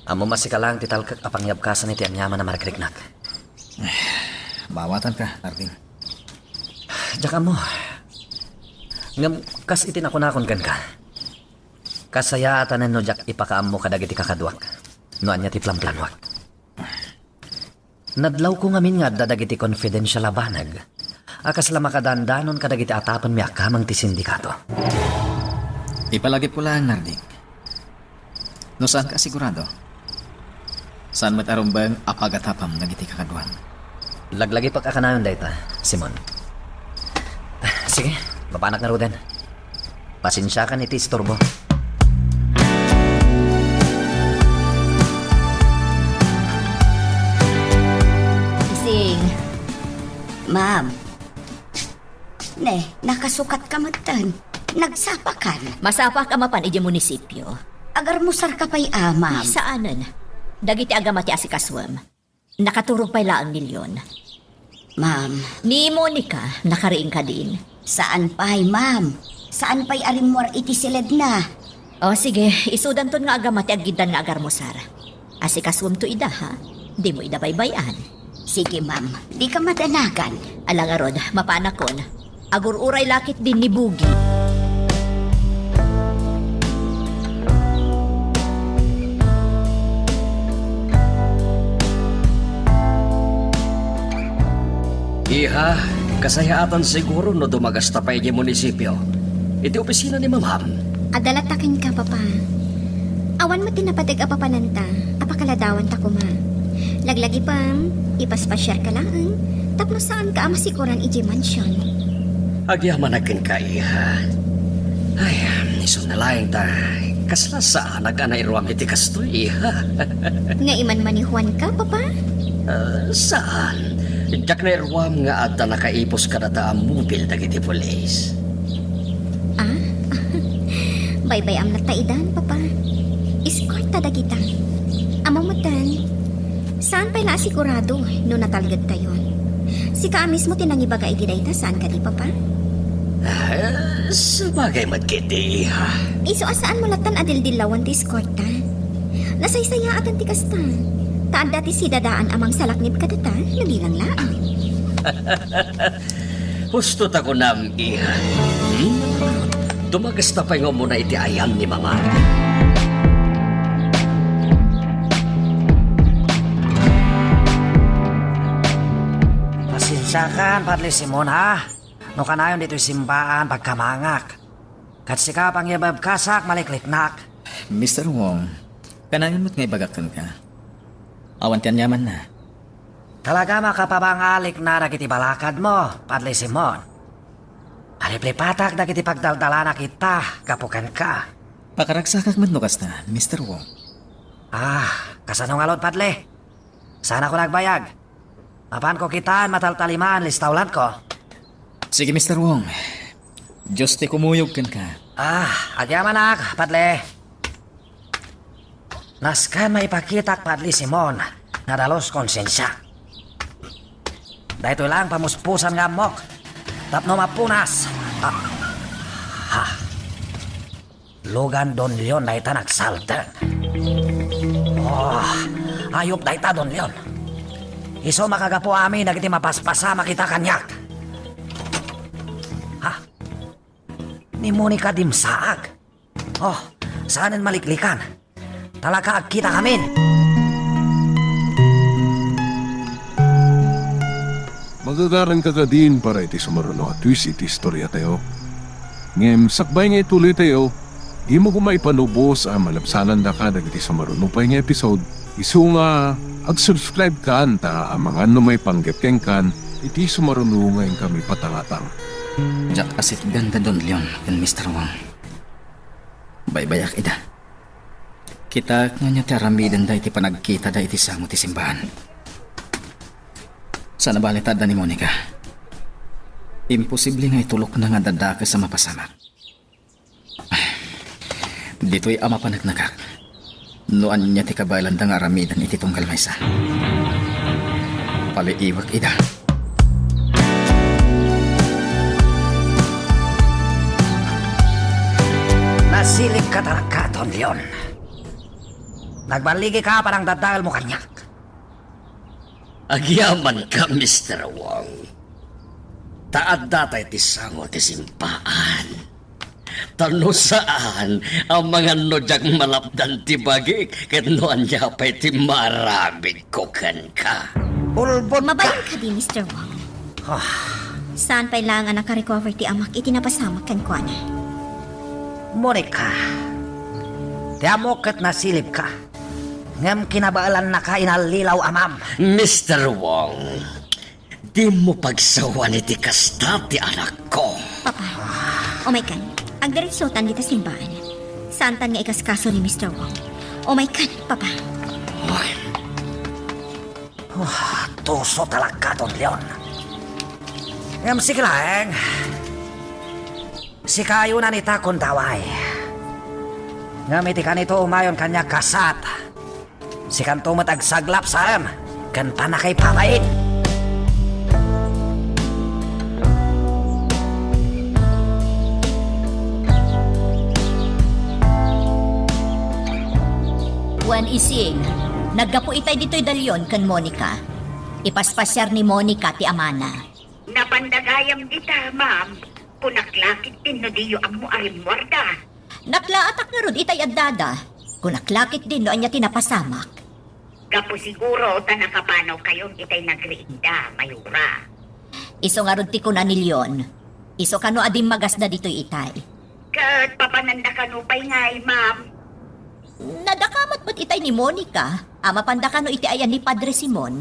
Ammom a sika laeng ti talkek a pangyabkasan iti aniaman a marikriknak. Maawatanka, Nardin. Diak ammo. Ngem kas iti nakunakon kenka, kasayaatanen no diak ipakaammo kadagiti kakaduak no ania ti planplanuak. Nadlawko ngamin nga adda dagiti confidential a banag a kasla makadandanon kadagiti atapenmi a kameng ti sindikato. Ipalagipko laeng, Nardin. No saanka a sigurado, saan met a rumbeng a pagatapam dagiti kakaduam. Laglagipek a kanayon dayta, Simon. Sige, mapanak ngaruden. Pasensiakan iti isturbo. Ising. Ma'am. Ne, nakasukatka metten. Nagsapakan. Masapak a mapan idiay munisipio. Agarmusarka pay a, ma'am. Saanen. Dagiti agama ti asikasuem. Nakaturog pay laeng ni Leon. Ma'am. Ni Monica, nakariing kadin. Saan pay, ma'am. Saan pay a rimmuar iti siledna. O, sige, isudanton nga agama ti aggiddan nga agarmusar. Asikasuemto ida, ha? Dimo ida baybay-an. Sige, ma'am. Dika madanagan. Ala ngarud, mapanakon. Agur-uray la ketdin ni Bugi. Iha, kasayaatan siguro no dumagasta pay idiay munisipio. Iti opisina ni Ma'am Ham. Adda latta kenka, Papa. Awan met ti napateg a papananta a pakaladawanta koma. Laglagipem, ipaspasiarka laeng tapno saanka a masikuran idiay mansion. Agyamanak kenka, iha. Ay, isu na laeng ta kasla saanak a nairuam iti kastoy, iha. Nga imanmanehoanka, Papa? Ah, saan. Diak nairuam nga adda nakaipus kadata a mobil dagiti pulis. Ah? Baybay-am latta idan, Papa. Eskorta dagita. Ammom metten, saan pay la a sigurado no natalgedtayon. Sika a mismo ti nangibaga iti dayta, saan kadi, Papa? Ah, sabagay met ketdi, iha. Isu a saanmo lattan a dildillawan ti eskorta. Nasaysayaatan ti kasta. Ta adda ti sidadaan a mangsalaknib kadata no bilang laeng. Husto ta kunam, iha. Hmm? Dumagesta pay nga umuna iti ayan ni Mama. Pasensiakan, Padre Simon, ha? No kanayon ditoy simbaan, pagkamangak. Ket sika, pangyababkasak, malikliknak. Mister Wong, kanayon met nga ibagak kenka. Awan ti aniamanna. Talaga makapapangalikna dagiti balakadmo, Padre Simon. Aliplipatak dagiti pagdaldalanak ita gapu kenka. Pakaragsakak met no kasta, Mister Wong. Ah, kasano ngarud, Padre? Saanko nagbayag? Mapanko kitan mataltaliman, listawlanko. Sige, Mister Wong. Dios ti kumuyog kenka. Ah, agyamanak, Padre. Nasken maipakitak, Padre Simon, nga dalus konsensia. Daytoy lang pamuspusan nga ammok. Tapno mapunas. Ah. Ha. Lugan Don Leon dayta nagsalteng. Oh, ayup dayta, Don Leon. Isu makagapu amin dagiti mapaspasamak ita kaniak. Ha? Ni Monica dimsaag. Oh, saanen maliklikan. Talaga agkitakamin. Magagaranka kadin para iti sumaruno a twist iti istoriatayo. Ngem sakbay nga ituloytayo, dimo koma ipanubos a malabsanandaka dagiti sumaruno pay nga episode, isu nga ag-subscribe kan ta amangan no maipanggep kenkan iti sumaruno nga inkami patangatang. Diak asitgan da Don Leon ken Mister Wang. Baybayak ida. Kitaek nga ania ti aramidenda iti panagkitada iti sango ti simbahan. Saan a bale ta adda ni Monica. Imposible nga itulokna nga adda dakes a mapasamak. Ditoy a mapaneknekak. No ania ti kabaelanda nga aramiden iti tunggal maysa. Paliiwek ida. Nasilipka talaga, Don Leon. Nagballigika a panangdadaelmo kaniak. Agyamanka, Mister Wong. Ta adda tay ti sango ti simbaan. Ta no saan, amangan no diak malapdan ti bagik, ket no ania pay ti maaramidko kenka. Ulbod ka! Mabain kadi, Mister Wong. Ah. Saan pay laeng a nakarecover ti amak iti napasamak kenkuana? Monica, ti ammok ket nasilipka. Ngem kinabaelannaka inallilaw, amam. Mister Wong, dimo pagsawan iti kasta ti anakko. Papa, umaykan. Agdiretsotan dita simbaan. Saantan nga ikaskaso ni Mister Wong. Umaykan, Papa. Ay. Ah, tuso talaga, Don Leon. Ngem sige laeng. Sikayonan ita, kundaway. Ngem iti kanito umayon kaniak kasat, sikanto met agsaglap sarem ken pannakaipabain. Wen Ising, naggapu itay ditoy Don Leon ken Monica. Ipaspasiar ni Monica ti amana. Napanda gayam dita, ma'am. Kunak la ketdin no diyo ammo a rimmuarda. Naklaatak ngarud itay addada. Kunak la ketdin no ania ti napasamak. Gapu siguro ta nakapanawkayon itay nagriingda, Mayora. Isu ngarud ti kuna ni Leon. Isu kano a dimmagasda ditoy itay. Ket papananda kano pay ngay, ma'am? Nadakamat met itay ni Monica a mapanda kano iti ayan ni Padre Simon.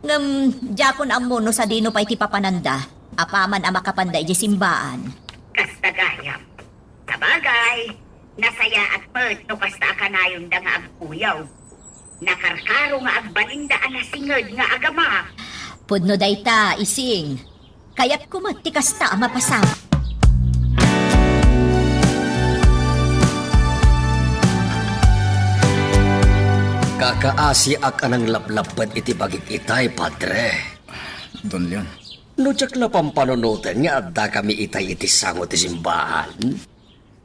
Ngem diakon ammo no sadino pay ti papananda, apaman a makapanda idiay simbaan. Kasta gayam. Sabagay, nasayaat met no kasta a kanayonda nga agkuyaw. Nakarkaro nga agbalinda a nasinged nga agama. Pudno dayta, Ising. Kayatko met ti kasta a mapasamak. Kakaasiak a nanglaplapped iti bagik itay, Padre. Don Leon. No diak la pampanunoten nga addakami itay iti sango ti simbaan,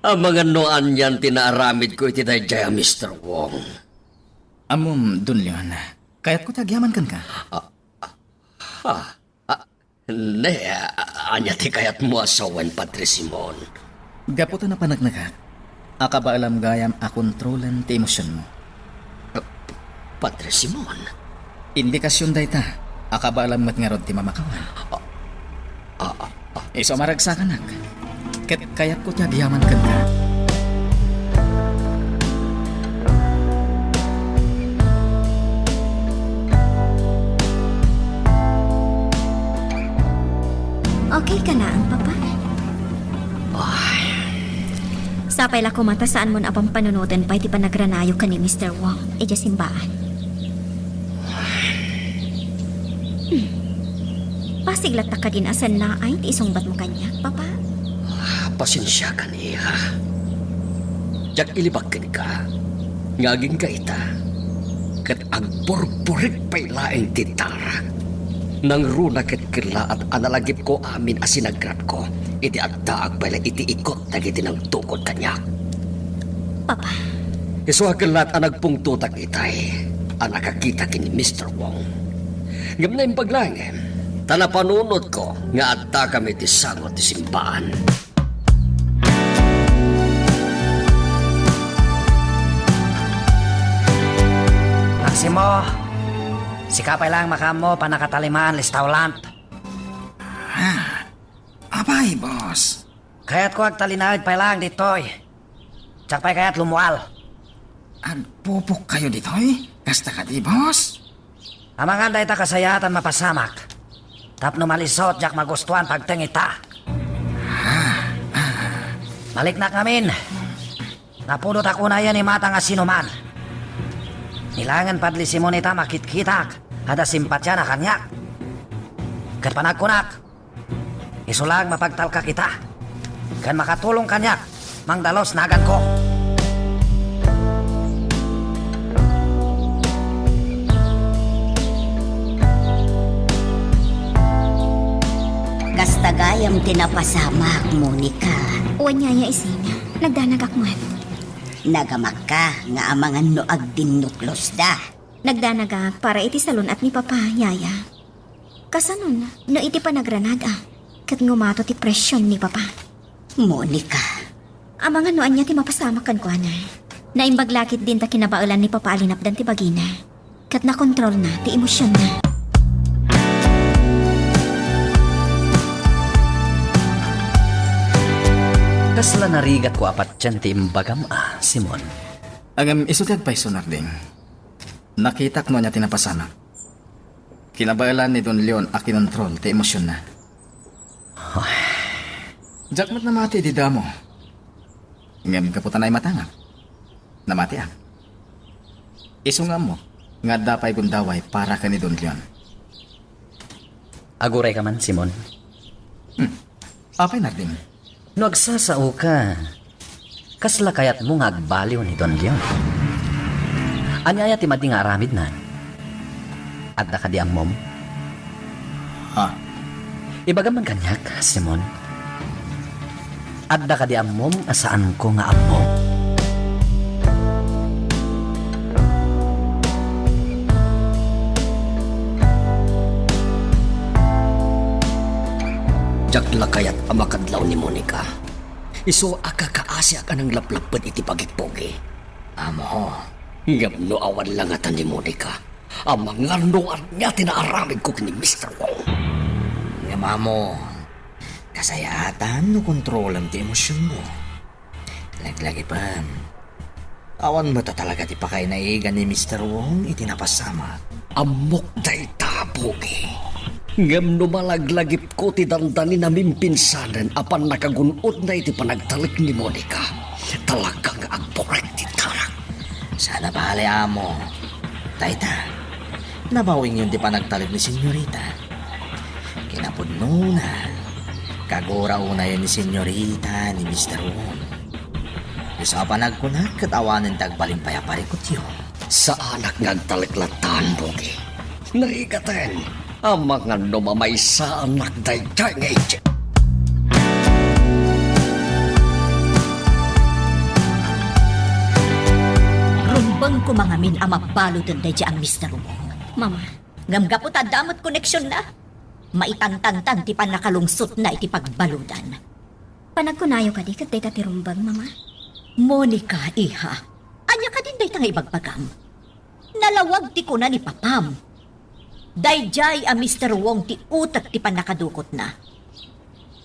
amangan no anian ti naaramidko iti daydiay a Mister Wong. Ammom, Don Leon, kayatko ti agyaman kenka. Ah, ah, ah, Ne, a-, ania ti kayatmo a sawen, Padre Simon? Gapu ta napaneknekak a kabaelam gayam a kontrolen ti emosionmo. Padre Simon? Indikasion dayta a kabaelam met ngarud ti mamakawan. Ah, ah, ah. Isu a maragsakanak, ket kayatko ti agyaman kenka. Okay ka laeng, Papa? Ay. Sapay la koma ta saanmon a pampanunoten pay ti panagranayo ken ni Mister Wong idiay simbaan. Hmm. Pasig latta kadin a sannaay ti isungbatmo kaniak, Papa? Pasensiakan, iha. Diak ilibak kenka nga agingga ita, ket agburburik pay laeng ti darak. Nangruna ket kellaat a nalagipko amin a sinagrapko idi addaak pay la iti ikot dagiti nangtukod kaniak. Papa. Isu a kellaat a nagpungtotak itay a nakakita ken ni Mister Wong. Ngem naimbag laengen, ta napanunotko nga addakami iti sango ti simbaan. Maximo, sika pay laeng makaammo pannakatalimaan, Restaurant. Ah, apay, boss? Kayatko agtalinaed pay laeng ditoy. Diak pay kayat lummual. Agpupokkayo ditoy? Kasta kadi, boss? Amangan dayta kasayaatan mapasamak. Tapno malisut, diak magustuan pagteng ita. Maliknak ngamin, napudotak unayen imatang a sinuman. Ni laengen Padre Simon ita makitkitak, adda simpatiana kaniak. Ket panagkunak, isu laeng mapagtalkak ita, ken makatulong kaniak mangdalus naganko. Kasta gayam ti napasamak, Monica. Wen yaya, Ising, nagdanagak met. Nagamakka nga amangan no agdinnuklos da. Nagdanagak para iti salun-at ni Papa, yaya. Kasanon, no iti panagranaga, ket ngumato ti presion ni Papa? Monica. Amangan no ania ti mapasamak kenkuana. Naimbag la ketdin ta kinabaelan ni Papa a linapdan ti bagina, ket nakontrolna ti emosionna. Kasla narigatko a patien ti imbagam a, Simon. Ngem isu ti agpayso, Narding. Nakitak no ania ti napasamak. Kinabaelan ni Don Leon a kinontrol ti emosionna. Diak met namati idi damo. Ngem gapu ta naimatangak, namatiak. Isu nga ammok nga adda pay gundaway para ken ni Don Leon. Agurayka man, Simon. Hmm. Apay, Narding? No agsasaoka, kasla kayatmo nga agbaliw ni Don Leon? Ania aya ti madi nga aramidna? Adda kadi ammom? Ha? Ibagam man kaniak, Simon. Adda kadi ammom a saanko nga ammo? Diak la kayat a makadlaw ni Monica. Isu a kakaasiak a nanglaplapped iti bagik, Pogi. Amo. Ngem no awan la ngata ni Monica, amangan no ania ti naaramidko ken ni Mister Wong. Ngem amo, kasayaatan no kontrolem ti emosionmo. Laglagipem, awan met a talaga ti pakainaigan ni Mister Wong iti napasamak. Ammok dayta, Pogi. Ngem no malaglagipko ti dandani namimpinsanen a pannakagun-odna iti panagtalek ni Monica, talaga nga agburek ti darak. Saan a bale, amo. Dayta, nabaw-ingyon ti panagtalek ni Senyorita. Kinapudnona, kagura unayen ni Senyorita ni Mister Wong. Isu a panagkunak ket awanen ti agbalin pay a parikutyo. Saanak nga agtalek lattan, Pogi. Narigaten, amangan no mamaysaanak daydiay nga idiay. Rumbeng koma ngamin a mabbaluden daydiay a Mister Wong. Mama. Ngem gapu ta adda met koneksionna, Maitantantan ti pannakalungsotna iti pagbaludan. Panagkunayo kadi ket dayta ti rumbeng, Mama? Monica, iha, ania kadin dayta nga ibagbagam? Nalawag ti kuna ni Papam. Daydiay a Mister Wong ti utek ti pannakadukotna.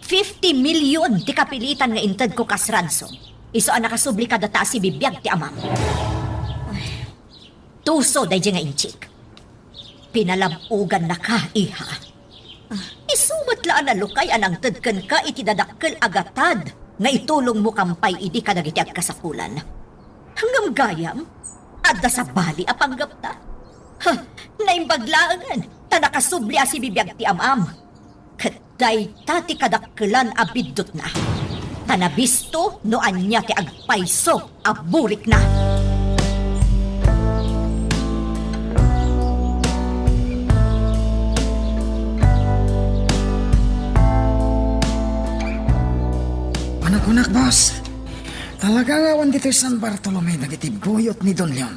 Fifty million ti kapilitan nga intedko kas ransom. Isu a nakasubli kadata a sibibiag ti amam. Tuso daydiay nga inchik. Pinalab-ogannaka, iha. Isu met la a nalukay a nangted kenka iti dadakkel a gatad nga itulongmo kampay idi kadagiti agkasapulan. Ngem gayam, adda sabali a panggepta. Ha, naimbag laengen, ta nakasubli a sibibiag ti am-am. Ket dayta ti kadakkelan a biddutna. Ta nabisto no ania ti agpayso a burikna. Panagkunak, boss. Talaga nga awan ditoy San Bartolome dagiti buyot ni Don Leon?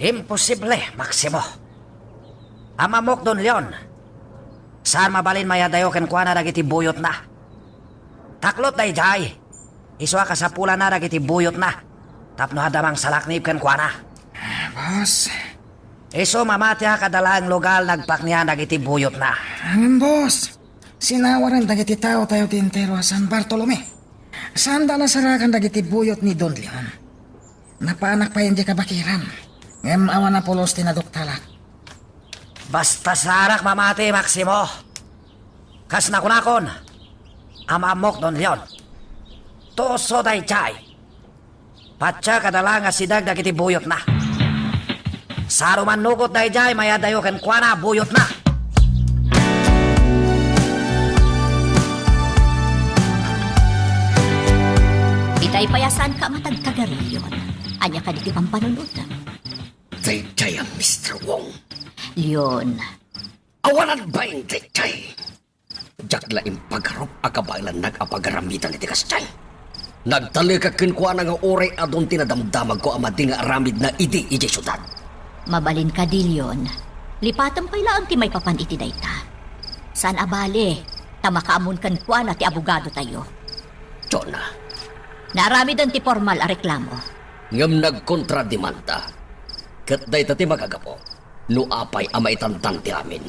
Imposible, Maximo. Am-ammok, Don Leon. Saan mabalin mayadayo kenkuana dagiti buyotna. Taklot daydiay. Isu a kasapulanna dagiti buyotna. Tapno adda mangsalaknib kenkuana. Boss. Isu mamatiak a dalaeng lugal nagpaknian dagiti buyotna. Ngem, boss, sinawaren dagiti tao tayo ti entero a San Bartolome. Saanda a nasarakan dagiti buyot ni Don Leon. Napanak pay idiay kabakiran. Ngem awan a pulos ti naduktalak. Basta saanak mamati, Maximo. Kas nakunakon, am-ammok, Don Leon. Tuso daydiay. Patiek a dalaeng asideg dagiti buyotna. Saro mannugot daydiay mayadayo kenkuana buyotna. Itay pay a saanka a matagtagaruyon. Ania kadi ti pampanunotem? Daydiay a Mister Wong. Leon. Awanan bain daydiay. Diak la impagarup a kabaelannak a pagaramidan iti kasdiay. Nagtalekak kenkuana nga uray adun ti nadamdamagko a madi nga aramidna idi idiay siudad. Mabalin kadi, Leon. Lipatem pay laeng ti maipapan iti dayta. Saan a bale, ta makaammon kenkuana ti abogadotayo. Jonah. Naaramiden ti pormal a reklamo. Ngem nagkontrademanda. Ket dayta ti magagapu no apay a maitantan ti amin.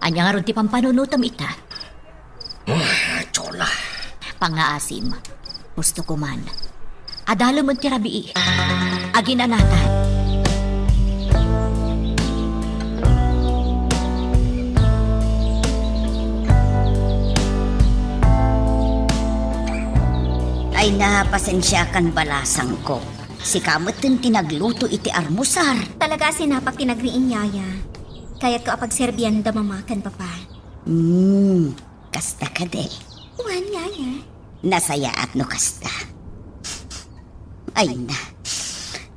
Ania ngarud ti pampanunotem ita? Ah, Jonah. Pangngaasim. Husto ko man. Adalemen ti rabii. Aginanatan. Ay na, pasensiakan, balasangko. Sika metten ti nagluto iti armusar. Talaga a sinapak ti nagriing, Yaya. Kayatko a pagserbianda Mama ken Papa. Hmm, kasta kadi? Wen, Yaya. Nasayaat no kasta. Ay na,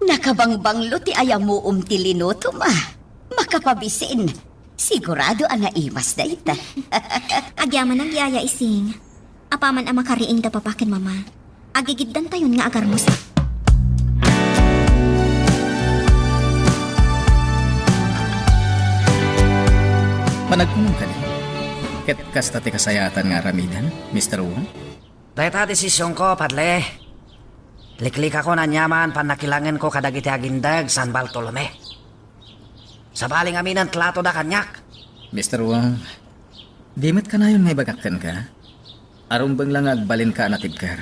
nakabangbanglo ti ayamuom ti linutom a. Makapabisin. Sigurado a naimas dayta. Agyamanak, Yaya Ising. Apaman a makariing da Papa ken Mama, agigiddantayon nga agarmusar. Panagkunam kadi, ket kasta ti kasayaatan nga aramiden, Mister Wong? Dayta desisionko, Padre. Liklikakon aniaman pannakilangenko kadagiti agindeg San Bartolome. Sabali ngamin a tlatoda kaniak. Mister Wong, di met kanayon nga ibagak kenka? Arumbeng la nga agbalinka a natibker.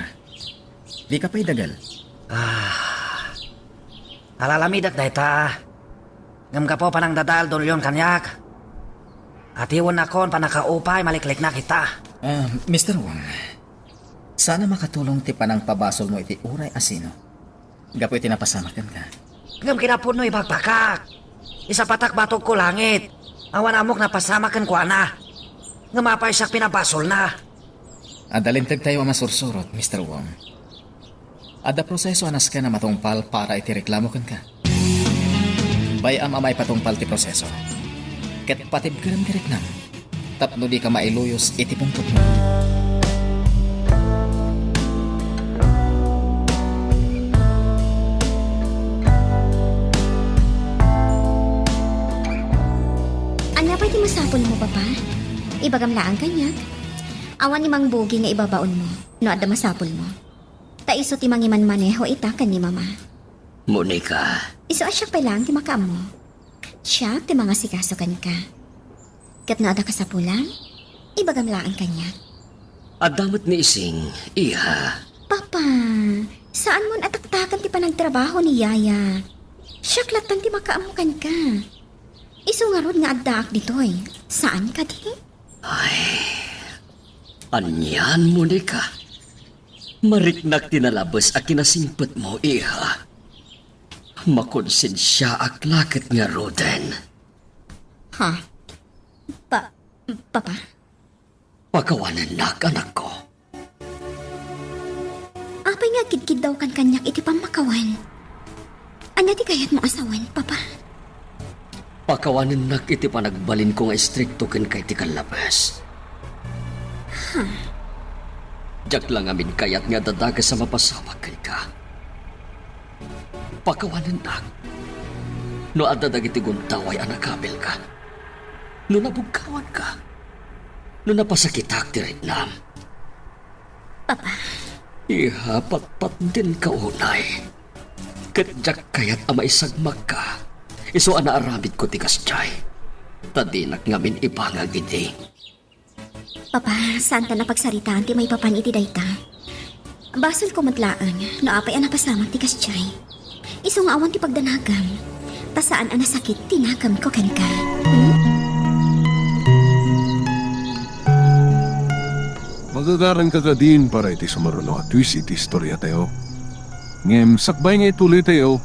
Dika pay dagel. Ah, alalamidek dayta. Ngem gapu panangdadael Don Leon kaniak, atiwennakon pannakaupay malikliknak ita. Ah, Mister Wong, saan a makatulong ti panangpabasolmo iti uray a sino. Gapu iti napasamak kenka. Ngem kinapudno ibagbaga. Isapatak batogko langit. Awan ammok napasamak kenkuana. Ngem apay siak pinabasolna? Adda lintegtayo a masursurot, Mister Wong. Adda proseso a nasken a matungpal para iti reklamo kenka. Bay-am a maipatungpal ti proseso. Ket patibkerem ti riknam tapno dika mailuyos iti pungtotmo. Ania pay ti masapulmo, Papa? Ibagam laeng kaniak. Awan ni Mang Bugi nga ibabaonmo, no adda masapulmo. Ta isu ti mangimanmaneho ita ken ni Mama. Monica. Isu a siak pay laeng ti makaammo. Siak ti mangasikaso kenka. Ket no adda kasapulan, ibagam laeng kaniak. Adda met ni Ising, iha. Papa, saanmon a taktaken ti panagtrabaho ni Yaya. Siak lattan ti makaammo kenka. Isu ngarud nga addaak ditoy. Saan kadi? Ay, anian, Monica? Mariknak ti nalabes a kinasingpetmo, iha. Makonsensiaak la ket ngaruden. Ha? Pa-, Papa? Pakawanennak, anakko. Apay nga agkidkiddawkan kaniak iti pammakawan? Ania ti kayatmo a sawen, Papa? Pakawanennak iti panagbalinko nga istrikto kenka iti kallabes. Huh. Diak la ngamin kayat nga adda dakes a mapasamak kenka. Pakawanennak no adda dagiti gundaway a nakabilka, no nabugkawanka, no napasakitak ti riknam. Papa. Iha, patpatdenka unay. Ket diak kayat a maisagmakka isu a naaramidko ti kasdiay. Ta dinak ngamin ibangag idi. Papa, saantan a pagsaritaan ti maipapan iti dayta. Basolko met laeng no apay a napasamak ti kasdiay. Isu nga awan ti pagdanagam, ta saan a nasakit ti nagemko kenka. Hmm? Magagaranka kadin para iti sumaruno a twist iti istoriatayo. Ngem sakbay nga ituloytayo,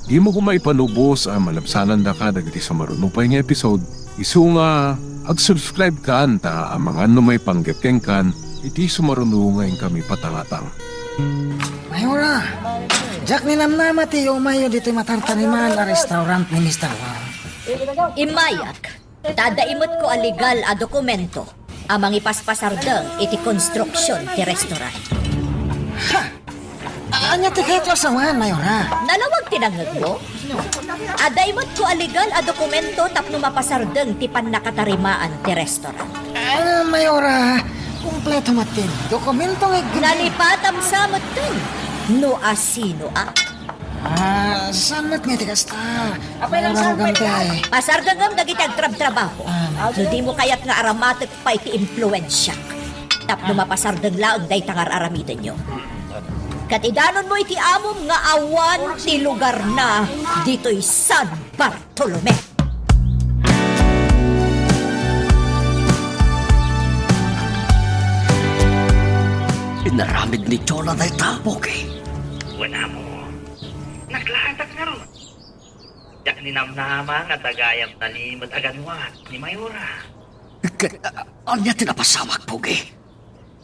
dimo koma ipanubos a malabsanandaka dagiti sumaruno pay nga episode. Isu nga ag-subscribe kan ta amangan no maipanggep kenkan iti sumaruno nga inkami patangatang. Mayora, diak ninamnama ti iumayyo ditoy matartarimaan a restaurant ni Mister Wang. Immayak, ta adda imetko a legal a dokumento a mangipaspasardeng iti konstruksion ti restaurant. Ha! Ania ti kayatmo a sawen, Mayora? Nalawag ti nangngegmo? Adda imetko a legal a dokumento tapno mapasardeng ti pannakatarimaan ti restaurant. Ah, Mayora, kumpleto met ti dokumento nga aggi- Nalipatam sa metten no asinoak. Ah, saan met nga ti kasta? Mayora Rogante. Pasardengem dagiti agtrabtrabaho. Ah, no dimo kayat nga aramatek pay ti impluensiak tapno mapasardeng laeng dayta nga ar-aramidenyo. Ket idanonmo iti amom nga awan ti lugarna ditoy San Bartolome. Inaramid ni Jonah dayta, Pogi. Wen, amo. Naglaatak ngarud. Diak ninamnama nga tagayam nalimed a ganuat ni Mayora. Ket, a-, ania ti napasamak, Pogi?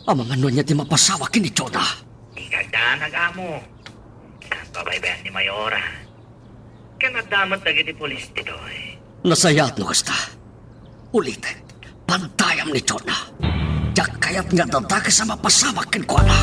Amangan no ania ti mapasamak ken ni Jonah? Dika agdanag, amo. Saan pabaybayan ni Mayora. Ken adda met dagiti pulis ditoy. Nasayaat no kasta. Ulitek, pantayam ni Jonah. Diak kayat nga adda dakes a mapasamak kenkuana.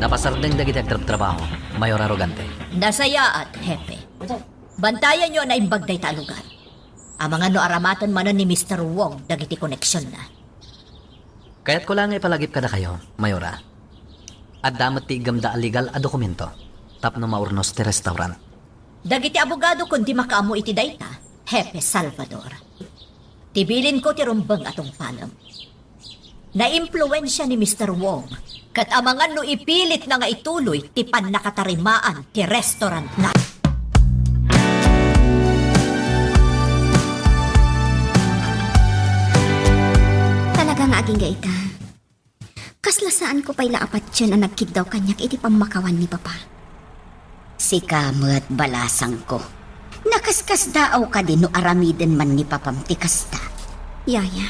Napasardeng dagiti agtrabtrabaho, Mayor Arrogante. Nasayaat, Hepe. Bantayanyo a naimbag dayta a lugar. Amangan no aramaten manen ni Mister Wong dagiti koneksionna. Kayatko la nga ipalagip kadakayo, Mayora. Adda met ti iggamda a legal a dokumento tapno maurnos ti restaurant. Dagiti abogadokon ti makaammo iti dayta, Hepe Salvador. Ti bilinko ti rumbeng a tungpalem. Naimpluensia ni Mister Wong, ket amangan no ipilitna nga ituloy ti pannakatarimaan ti restaurantna. Talaga nga agingga ita. Kasla saanko pay la a patien a nagkiddaw kaniak iti pammakawan ni Papa. Sika met, balasangko. Nakaskasdaaw kadi no aramiden man ni Papam ti kasta? Yaya.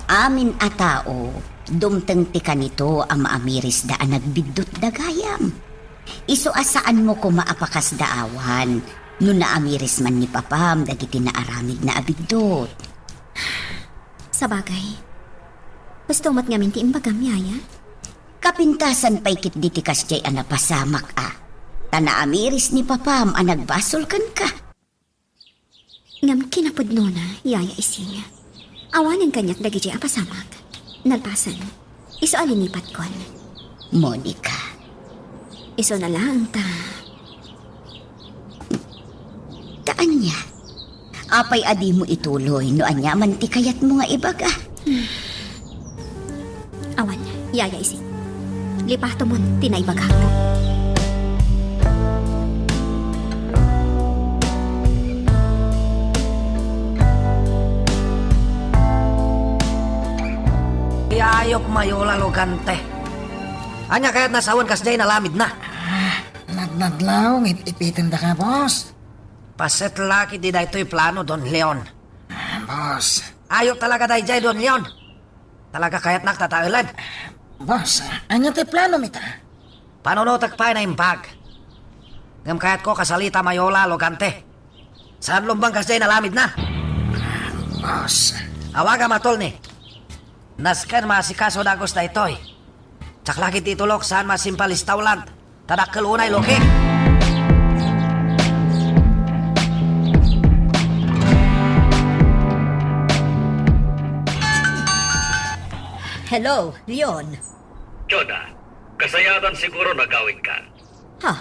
Amin a tao, dumteng ti kanito a maamirisda a nagbiddutda gayam. Isu a saanmo koma a pakasdaawan no naamiris man ni Papam dagiti naaramidna a biddut. Sabagay, husto met ngamin ti imbagam, Yaya. Apintasan pay ketdi ti kasdiay a napasamak a. Ta naamiris ni papam a nagbasol kenka. Ngem kinapudnona, Yaya Ising. Awanen kaniak dagidiay a pasamak. Nalpasen, isu a linipatkon. Monica. Isuna laeng ta. Ta ania? Apay a dimo ituloy no ania man ti kayatmo nga ibaga? Awan, Yaya Ising. Lipatomon ti naibagak. Ti ayop, Mayola Logante. Ania kayatna sawen kasdiay nalamidna? Ah, nadnadlaw nga ip-ipitendaka, boss. Paset la ketdi daytoy plano, Don Leon. Ah, boss. Ayop talaga daydiay, Don Leon. Talaga kayatnak tataelen. Boss, ania ti planom ita? Panunotek pay naimbag. Ngem kayatko kasalita, Mayola Logante. Saan lumbeng kasdiay nalamidna. Boss. Awagam a Tolni. Nasken maasikaso dagus daytoy. Saklaki ti tulok saan masimpal istawlan. Ta dakkel unay, Loki. Hello, Leon. Jonah, kasayatan siguro nagawidka. Ha?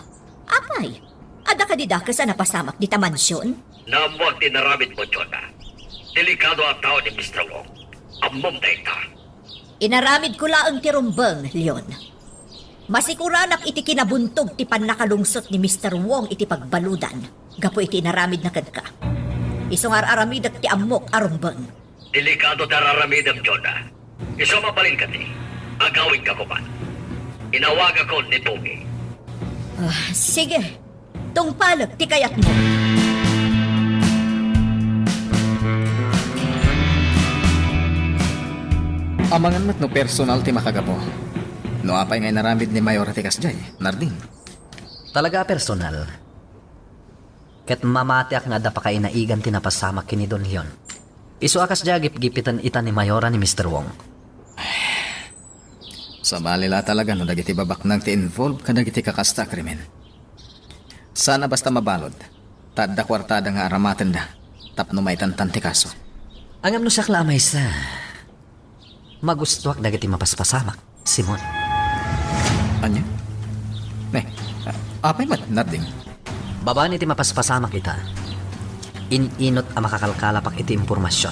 Apay? Adda kadi dakes a napasamak dita mansion? Naammoak ti inaramidmo, Jonah. Delikado a tao ni Mister Wong. Ammom dayta. Inaramidko laeng ti rumbeng, Leon. Masikuranak iti kinabuntog ti pannakalungsot ni Mister Wong iti pagbaludan gapu iti inaramidna kenka. Isu nga ar-aramidek ti ammok a rumbeng. Delikado ti ar-aramidem, Jonah. Isu a mabalin kadi, agawidka koma. Inawagakon ni Bogey. Ah, sige. Tungpalek ti kayatmo. Amangan met no personal ti makagapu. No apay nga inaramid ni Mayor ti kasdiay, Narding? Talaga a personal. Ket mamatiak nga adda pakainaigan ti napasamak ken ni Don Leon. Isu a kasdiay a gipgipiten ita ni Mayora ni Mister Wong. Sabali la talaga no dagiti babaknang ti involved kadagiti kakasta a krimen. Saan a basta mabalud, ta adda kuartada nga aramatenda tapno maitantan ti kaso. Ngem no siak la a maysa, magustoak dagiti mapaspasamak, Simon. Ania? Ne, apay met, Narding? Babaen iti mapaspasamak ita, in-inut a makakalkalapak iti impormasion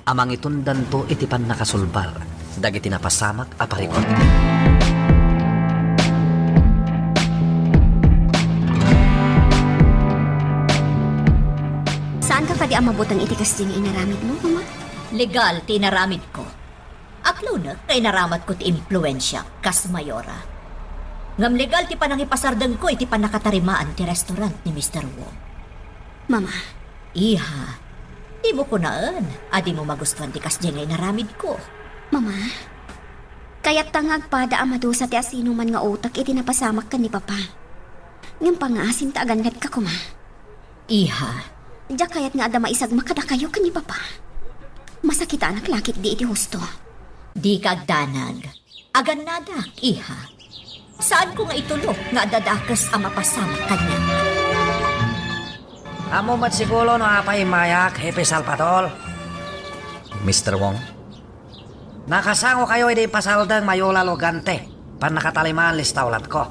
a mangitundanto iti pannakasulbar dagiti napasamak a parikut. Saanka kadi a mabuteng iti kasdiay nga inaramidmo, Mama? Legal ti inaramidko. Aklonek nga inaramatko ti impluensiak kas Mayora. Ngem legal ti panangipasardengko iti pannakatarimaan ti restaurant ni Mister Wong. Mama. Iha, dimo kunaen a dimo magustuan ti kasdiay nga inaramidko. Mama, kayatta nga agpada a madusa ti asinoman nga utek iti napasamak ken ni Papa. Ngem pangngaasim ta agannadka koma. Iha. Diak kayat nga adda maisagma kadakayo ken ni Papa. Masakitanak la ketdi iti husto. Dika agdanag. Agannadak, iha. Saanko nga itulok nga adda dakes a mapasamak kaniak. Ammo met siguro no apay immayak, Hepe Salvador. Mister Wong? Nakasangokayo idi ipasaldeng Mayola Logante, pannakatalimaan listawlatko.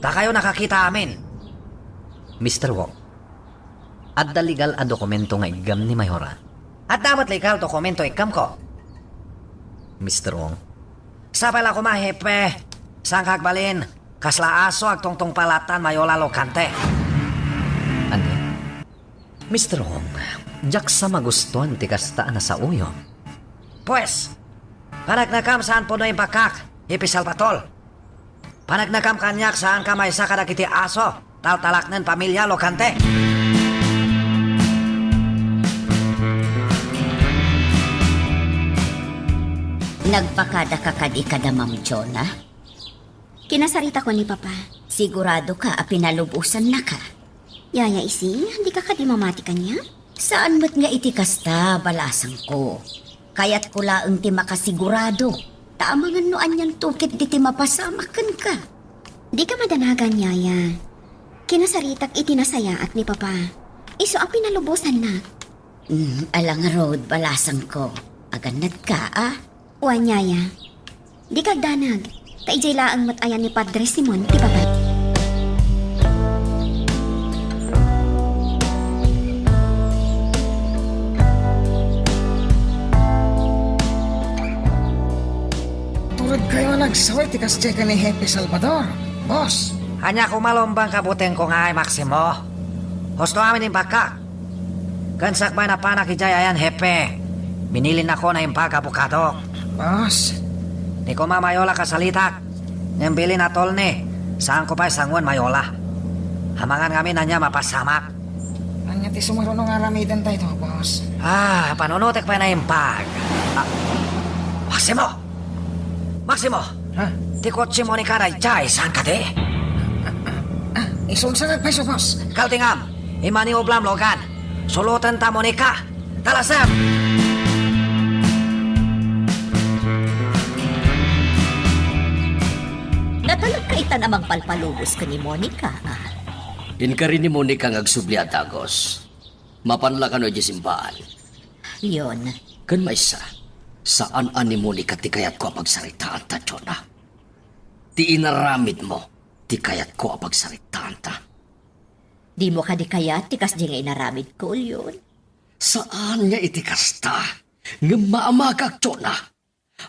Dakayo nakakita amin. Mister Wong, adda legal a dokumento nga iggam ni Mayora? Adda met legal dokumento iggamko. Mister Wong. Sapay la koma, Hepe. Saanka agbalin, kasla aso agtungtungpal latta ni Mayola Logante. Ania? Mister Wong, diak sa magustuan ti kasta a nasaoyo. Pues, paneknekam saan pudno imbagak, Hepe Salvador. Paneknekam kaniak saanka maysa kadagiti aso, taltalaknen pamilia Logante. Nagpakadaka kadi kada Ma'am Jonah? Kinasaritakon ni Papa. Siguradoka a pinalubosannaka? Yaya Ising, dika kadi mamati kaniak? Saan met nga iti kasta, balasangko. Kayatko laeng ti makasigurado Ta amangan no anianto ketdi ti mapasamak kenka. Dika madanagan, Yaya. Kinasaritak iti nasayaat ni Papa. Isu a pinalubosanna. Hmm, ala ngarud, balasangko. Agannadka, a? Wen, Yaya. Dika agdanag, ta idiay laeng met ayan ni Padre Simon ti babay. Turedkayo a nagsaway ti kasdiay ken ni Hepe Salvador, boss. Ania koma laeng kabutengko ngay, Maximo? Husto amin impakak. Ken sakbay napanak idiay ayan, Hepe, binilinnako naimbag a abokadok. Boss. Di koma mayola kasalitak. Ngem bilin a Tolni, saanko pay sangoen mayola. Amangan ngamin ania mapasamak. Ania ti sumaruno nga aramiden daytoy, boss? Ah, panunotek pay naimbag. Ah, Maximo! Maximo! Ha? Ti kotse Monica daydiay, saan kadi? Ah, isulsagak pay isu, boss. Kaltingam, immanioblam, Logan. Sulotenta, Monica. Talasem! Natalekka itan a mangpalpalubos ken ni Monica, a? Inkari ni Monica nga agsubli a dagus. Mapanla kano idiay simbaan? Leon. Ken maysa, saan a ni Monica ti kayatko a pagsaritaanta, Jonah. Ti inaramidmo, ti kayatko a pagsaritaanta. Dimo kadi kayat ti kasdi nga inaramidko, Leon? Saan nga iti kasta, ngem maamakak, Jonah.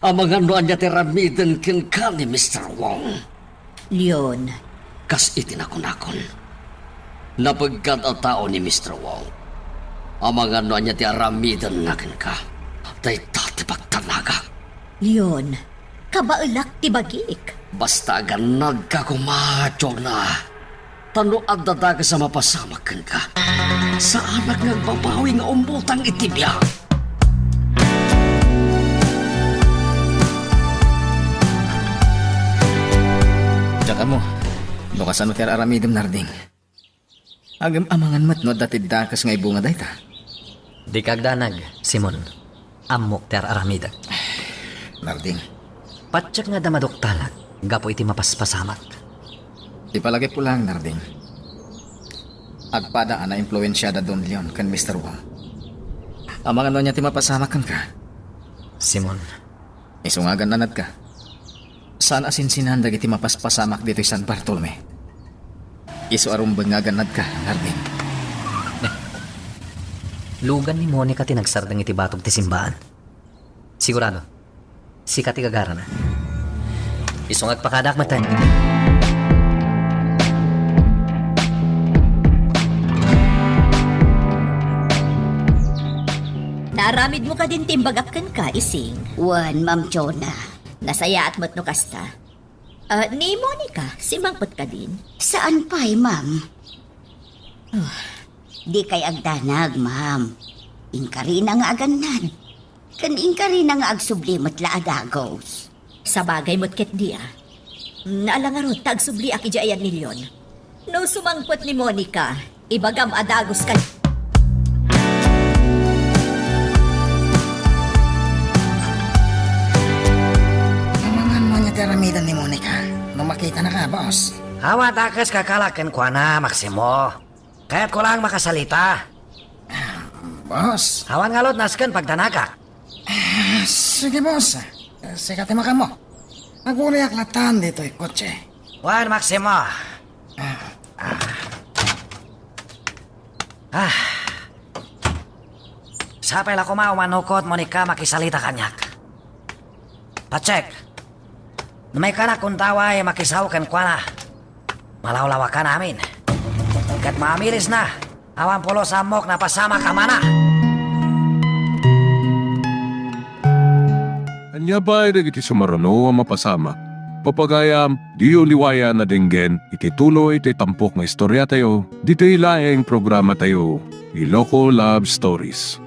Amangan no ania ti aramiden kenka ni Mister Wong. Leon. Kas iti nakunakon, napeggad a tao ni Mister Wong. Amangan no ania ti aramidenna kenka, dayta ti pagdanagak. Leon, kabaelak ti bagik. Basta agannadka koma, Jonah. Ta no adda dakes a mapasamak kenka, saanak nga agbabawi nga umbutang iti biag. Diak ammo no kasano ti ar-aramidem, Narding. Ngem amangan met no adda ti dakes nga ibunga dayta. Dika agdanag, Simon. Ammok ti ar-aramidek. Narding. Patiek nga adda maduktalak gapu iti mapaspasamak. Ipalagipko laeng, Narding. Agpada a naimpluensia da Don Leon ken Mister Wong. Amangan no ania ti mapasamak kenka. Simon. Isu nga agannadka. Saan a sinsinan dagiti mapaspasamak ditoy San Bartolome. Isu a rumbeng nga agannadka, Narding. Lugan ni Monica ti nagsardeng iti batog ti simbaan. Sigurado, sika ti gagarana. Isu nga agpakadaak metten. Naaramidmo kadin ti imbagak kenka, Ising? Wen, Ma'am Jonah. Nasayaat met no kasta. Ah, ni Monica, simmangpet kadin? Saan pay, ma'am. Ah, dikay agdanag, ma'am. Inkarina nga agannad. Ken inkarina nga agsubli met la a dagus. Sabagay met ketdi, a. Naalangarod ta agsubliak idiay ayan ni Leon. No sumangpet ni Monica, ibagam a dagus kad- Amangan mo ania ti aramiden ni Monica no makitanaka, boss. Awan dakes kakalak kenkuana, Maximo. Kayatko laeng makasalita. Ah, boss. Awan ngarud nasken pagdanagak. Ah, sige, boss. Sika ti makammo. Aguriak latan ditoy kotse. Wen, Maximo. Ah, ah. Ah. Sapay la koma umanukot, Monica, makisalita kaniak. Patsek, no maikana kunta way makisao kenkuana, malawlawakan amin. Ket maamilisna, awan pulos a ammok napasamak a mana. Ania pay dagiti sumaruno a mapasamak? Papagayam, diyo liwayan a denggen iti tuloy ti tampok nga istoriatayo, ditoy laeng programatayo, Iloko Love Stories.